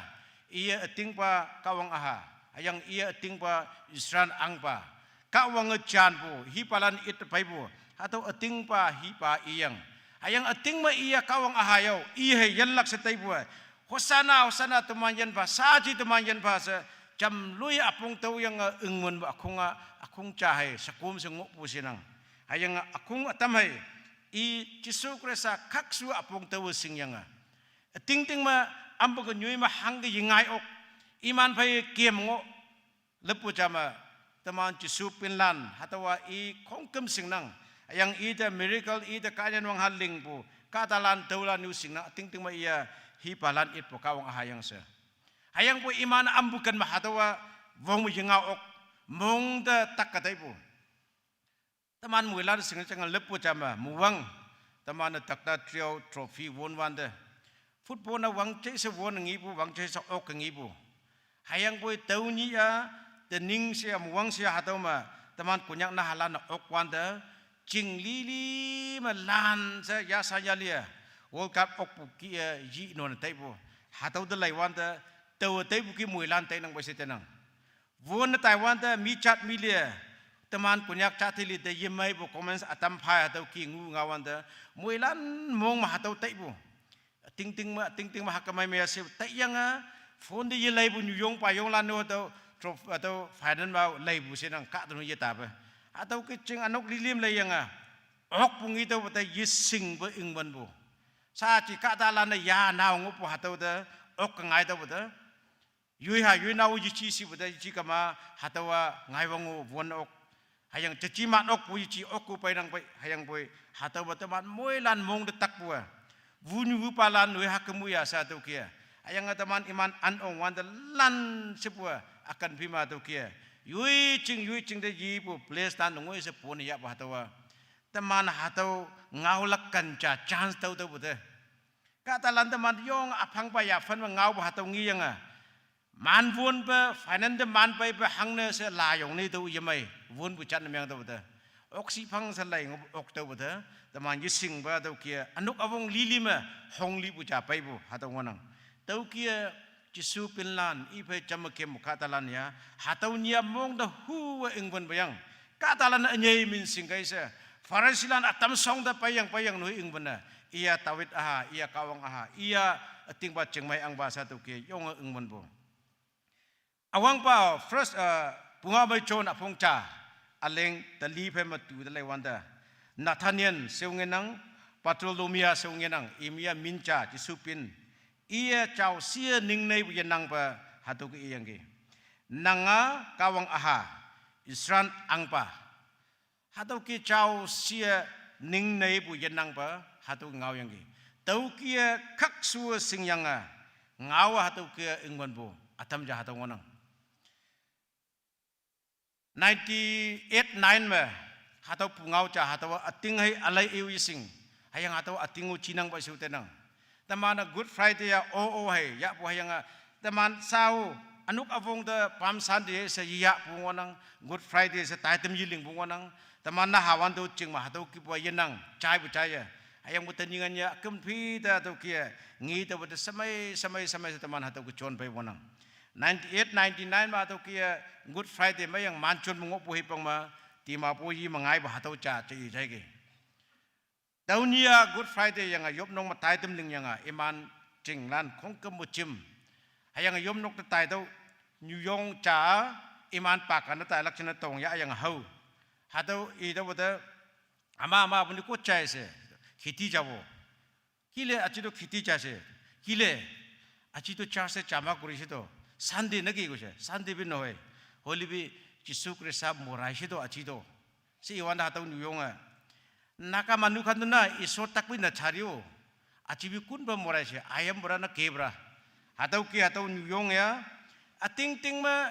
iye ütingpa Kahwang aha, hüyange iye ütingpa Israel ahngpa. Kahwange janpu, hipalan it peipu, hatüo ütingpa hipa iyang. Hüyange üting me iye Kahwang aha yao, i hei yinlak she taipu-e. Hosanna, Hosanna teman yinpha, shaaji teman yinpha she, jamloi üpong tüoyange ingwünpu ükhong-a, ükhong ja hei, shekom she ngohpu shinang. Hüyange ükhong ütam hei, i Jesu Khrista khakshu üpong tüo shingyange. Ütingting me, ampu ke nyoi me hangke yengai ok, iman phei kem ngoh, leppu ja me, teman Jesu pinlan, hatüowa i khongküm shingnang. Hüyange ite miracle, ite kahyan wang ha lingpu, kahtalan tüolan yu shingnang, ütingting me iye, hipalan itpu Kahwang aha yang she. Hüyangpoi iman ampu ken me hatüowa, wong me yengao ok, mong te tak ke taipu. Teman moilan shinge jange leppu ja me, muwang. Teman-e doctor trio trophy won wante. Football ne wangje she won ngipu, wangje she ok ngipu. Hüyangpoi tüo nyih-a, tening she-a, muwang she-a hatüo me, teman Konyak nahalan-e ok wante, ching lili me lan she yasha yalie, World Cup okpu kih-e yinone taipu. Hatüo te lei wante, tao taipu kih moilan tainang pei she tenang. Won-e taiwante mi jat milie, teman Konyak jat hili te yemeipu comments ütam phai hatüo kih ngu ngao wante, moilan mong me hatüo taipu. Tingting me, tingting me hakemei me she taiyange, phone te yeleipu nyuyong payonglan-o hatüo, tro-, hatüo final me leipu shenang kahtenu yetape. Hatüo ke ching ünok lili me leiyange, okpu ngi tüopu te yeshingpe ingwünpu. Shaaji kahtalan-e ya nao ngohpu hatüo te, ok ngai tüopu te. Yoi ha, yoi nao yeji shipu te yeji kama, hatüowa ngaiwang-o won ok. Hüyange jeji man okpu yeji okpu peinang pei, hüyangpoi, hatüowa teman moilan mong te takpu-a. Wunyu wupalan woi hakemu ya she hatüo kih-a. Hüyange teman iman an ong wante lan shepu-a, ükan phi me hatüo kih-a. Yoi jing, yoi jing te yipu, place tan ngoi she pone yahpu hatüowa. Teman hatüo ngaolak ken ja chance tüo tüopu te. Kahtalan teman yong üphangpa yaphan me ngaopu hatüo ngeyange. Man wonpe, finance te man peipe hangne she layong ne tüo yemei, wonpu jat ne meng tüopu te. Oksi phang sa lai ngu ok tau ba ta, teman yising ba tau kia, anuk awong lili ma, hong li bu ja pai bu, hatau ngonang. Tau kia, Jisu pinlan, i phai jam kem katalan ya, hatau nia mong da hu wa ingban bayang. Katalan a nyai min sing kai sa, Farisilan atam song da payang payang nu ingban na, iya Tawit aha, iya kawang aha, iya ating ba chingmai ang ba sa tau kia, yong ingban bu. Awang pa, first, uh, punga mai chon apong cha, aleng tali phe matu da lai wanda. Nathaniel seungenang, Bartolomia seungenang, imia mincha, Jisu pin. Iya chau sia ning nei bu yenang pa, hatu ke iyang ke. Nanga kawang aha, Israel ang pa. Hatau ki chau sia ning nei bu yenang pa, hatau ngau yang ki. Tau kia khak sua sing yang a, ngau hatau kia ingwan bu, atam ja hatau ngonang. Ninety eight nine ma, hatau pu ngau cha hatau ating hai alai iu ising, hayang hatau ating u chinang ba isu tenang. Teman a Good Friday ya o o hai, ya pu hayang a, teman sau, anuk avong da Palm Sunday sa ya pu ngonang, Good Friday sa taitem yiling pu ngonang, teman na hawan do ching ma hatau ki pu yenang, chai bu chai ya. Hayang bu teningan ya, kempi da tau kia, ngi da bu da samai, samai, samai sa teman hatau ki chon pai ngonang. Ninety eight ninety nine ma hatau kia, Good Friday ma yang manchon bu ngok pu hipang ma, tima pu yi ma ngai bu hatau cha, cha yi chai ki. Tau nia Good Friday yang a yop nong ma tai tem ling yang a iman ching lan khong kem mu chim. Hayang a yop nok ta tai tau New York cha iman pa kan tai lak china tong ya yang a hau. Hatau i tau wata ama ama bu ni ko chai se. Khiti ja bo. Kile achi to khiti cha se. Kile achi to church se chama kuri se to. Sunday na ki ko se. Sunday bi no hai. Holy bi Jisu Krista morai se to achi to. Si iwan da hatau New York a. Naka manu khan tu na Isor tak pi na chari o. Achi bi kun ba morai se, ayam bra na ke bra. Hatau ki hatau New York ya. Ating ting ma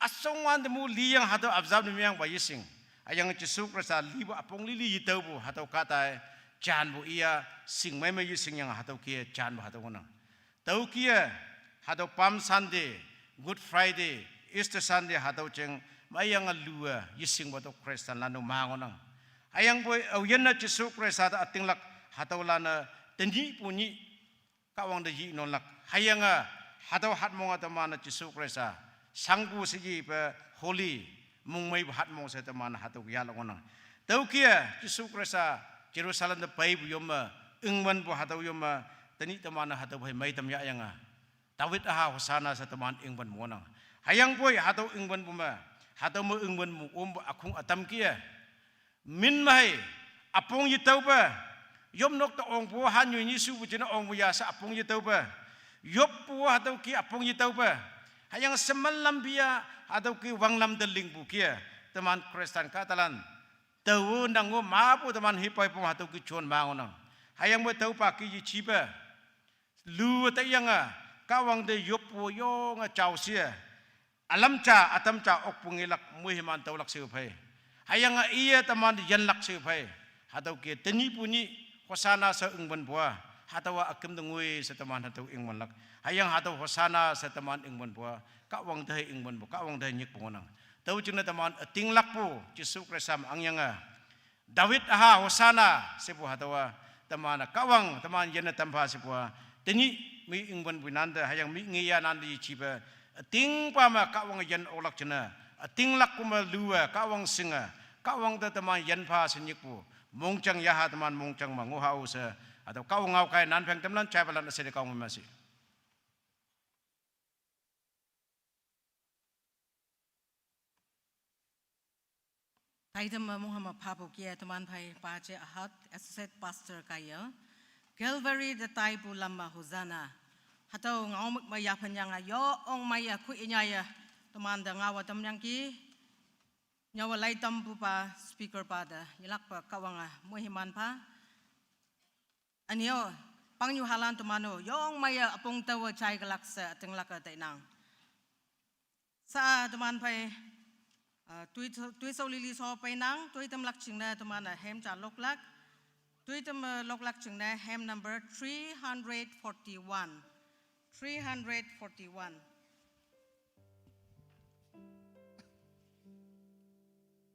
asong wan de mu li yang hatau abzab ni yang ba yising. Ayang Jisu Krista li bu apong li li yitau bu hatau katai chan bu iya sing mai mai yising yang hatau ki chan bu hatau ngonang. Tau kia, hatau Palm Sunday, Good Friday, Easter Sunday hatau cheng, mayang a lua, yising ba tau Christian lanu mangonang. Hayang boi, au yan na Jisu Krista ta ating lak, hatau lana, teni pu ni, kawang da yi non lak. Hayang a, hatau hat mong a teman na Jisu Krista, sangku sigi pa holy, mung mai bu hat mong sa teman hatau ya lak ngonang. Tau kia, Jisu Krista, Jerusalem da pai bu yom ma, ingman bu hatau yom ma, teni teman na hatau bai mai tam ya yang a. Tawit aha Hosana sa teman ingban monang. Hayang boi hatau ingban bu ma. Hatau ma ingban mu um bu akhung atam kia. Min mahai apong yitau ba. Yom nok ta ong bu han yu ni su bu jina ong bu ya sa apong yitau ba. Yop bu hatau ki apong yitau ba. Hayang semal lam bia hatau ki wang lam da ling bu kia. Teman Kristen katalan. Tau nang wo ma bu teman hipai pong hatau ki chon mangonang. Hayang bu tau pa ki yi chi ba. Lu ta yang a, kawang de yop pu yong a chau sia. Alam cha, atam cha ok pu ngi lak mui himan tau lak siu phai. Hayang a iya teman yan lak siu phai. Hatau ke teni pu ni, Hosana sa ingban bua. Hatau a akim de ngui sa teman hatau ingban lak. Hayang hatau Hosana sa teman ingban bua. Kawang de ingban bua, kawang de nyik pu ngonang. Tau jing na teman ating lak pu, Jisu Krista ma ang yang a. David aha Hosana, sebu hatawa, teman kawang, teman yana tampa sebu, teni mi ingban bu nanda, hayang mi ngiya nanda yi chiba, ating pa ma kawang yan olak chena, ating lak kuma lua, kawang singa, kawang da teman yan pa senyik bu, mongchang yaha teman mongchang ma nguha usa, atau kawang ngau kai nan pheng temlan chai balan asede kawang masi. Taidam ma Muhammad Phapu kia teman phai pa che ahat, Associate Pastor kaya. Calvary da tai pu lam ma Hosanna. Hatau ngau muk ma ya phan yang a yo ong ma ya khu inya ya. Teman da ngau wa tam yang ki. Nyawa lai tam pu pa speaker pa da. Nyilak pa kawang a muhiman pa. Anio, pang yu halan teman o. Yong ma ya apong tau wa chai kalak sa ating laka tai nang. Sa teman phai, ah, tui, tui sau lili so pai nang, tui tem lak ching na teman a hem cha lok lak, tui tem, eh, lok lak ching na hem number three hundred forty-one. Three hundred forty-one.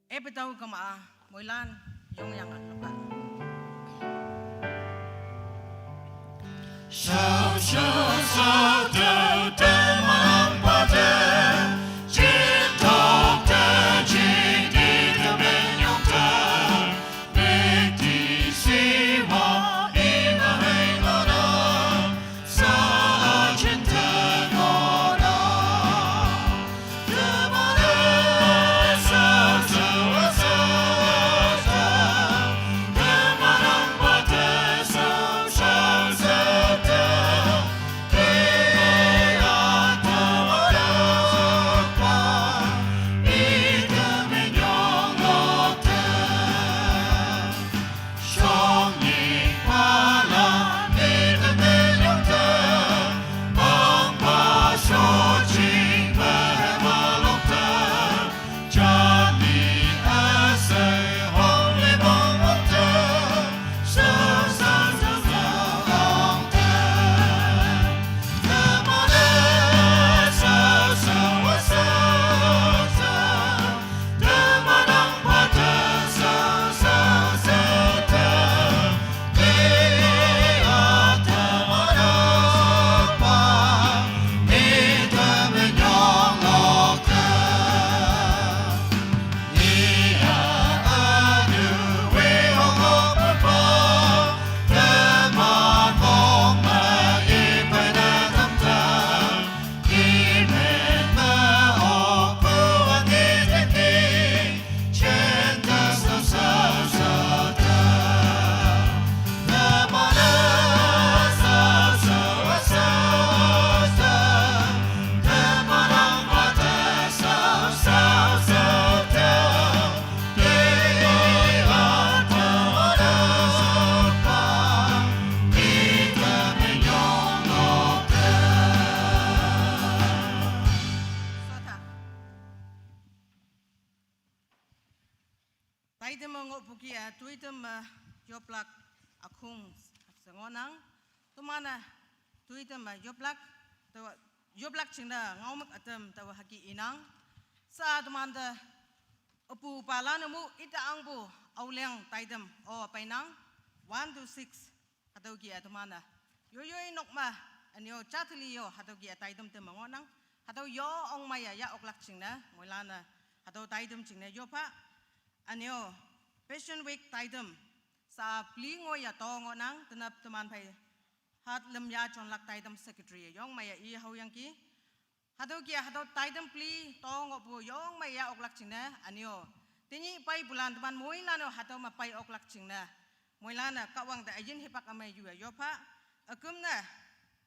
E petau kama a. Moilan yong yang a loka. Taitam a ngoh puki a tuitam a yoplak akhung sa ngohnang. Teman a tuitam a yoplak, tawa yoplak jingne ngaomak ütam tawa hüke inang. Sa teman te üpu palan mu ita angpu aoleng taitam o peinang. One to six. Hatüo ki a teman a yoyoi nok me, ünyo jateli yo hatüo ki a taitam te me ngohnang. Hatüo yo ongmei ya ya oklak jingne moilan a hatüo taitam jingne yopha. Ünyo Passion Week taitam sa peli ngoi ya to ngohnang, tenap teman phei hat lem ya jonlak taitam secretary yong mei ya i haoyangki. Hatüo ki hatüo taitam peli to ngohpu yong mei ya oklak jingne ünyo tenyih peipulan teman moilan-o hatüo me pei oklak jingne moilan-e Kahwang te üyin hipak ümei yu yopha. Üküm ne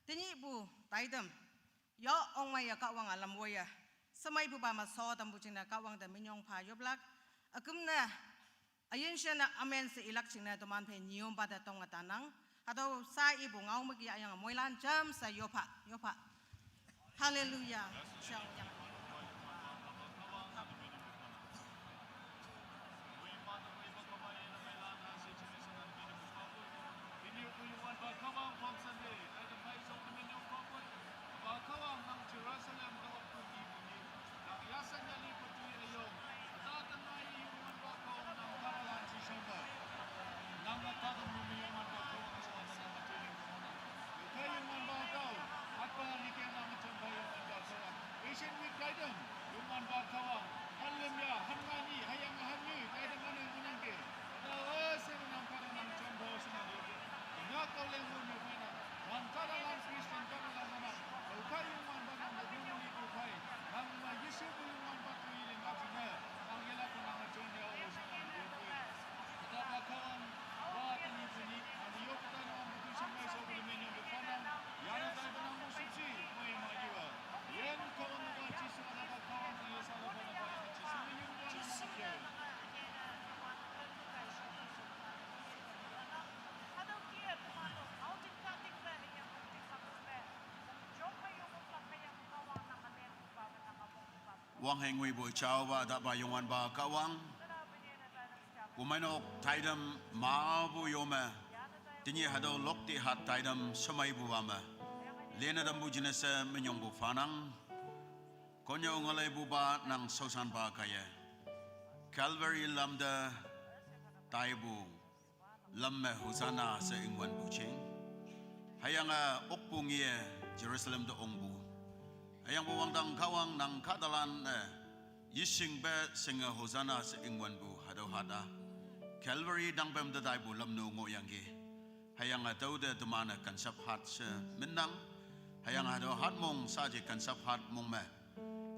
tenyihpu taitam yo ongmei ya Kahwang a lam woiye shemeipupa me so tampu jingne Kahwang te minyong pha yoplak. Üküm ne üyin she ne amen she ilak jingne teman phei nyiyompa te tong ütanang. Hatüo sa ipu ngaomak yayange moilan jamshe yopha, yopha. Hallelujah. Wang hei ngoipu jaopa tapa Youngwanpa Kahwang. Pumeinok taitam mapu yo me tenyih hatüo lokti hat taitam shemeipupa me lene tampu jingne she minyongpu phanang. Konnyüo ngaoleipupa nang shaoshanpa kaiye Calvary lam te taipu lam me Hosanna she ingwanpu jing. Hüyange okpu nge Jerusalem te ongpu. Hüyangpu wangdang Kahwang nang kahtalan-e yeshingpe shinge Hosanna she ingwanpu hatüo hata Calvary tangpem te taipu lamnu ngohyangki. Hüyange tüote teman-e kansap hat she minnang. Hüyange hatüo hatmong saji kansap hat mong me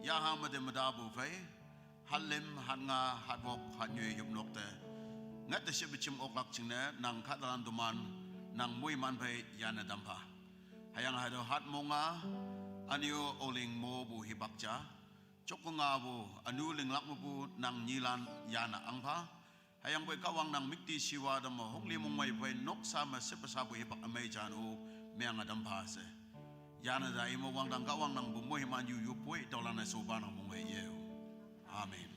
yaha mete metapu phei, hatlim, hatnga, hatwok, hatnyoi yopnok te ngette shepe jim oklak jingne nang kahtalan teman nang moiman phei yanne tampha. Hüyange hatüo hatmong-a ünyu Oling mopu hipak ja, jokkengapu ünu linglak mepu nang nyilan yanne angpha. Hüyangpoi Kahwang nang müktishiwa tamme hongli mongmei phei noksa me shepe shapu hipak ümei jan-o meange tampha she yanne ta ime wangdang Kahwang nangpu moiman yu yupoi tüolan-e shopa nang mongmei yeo. Amen.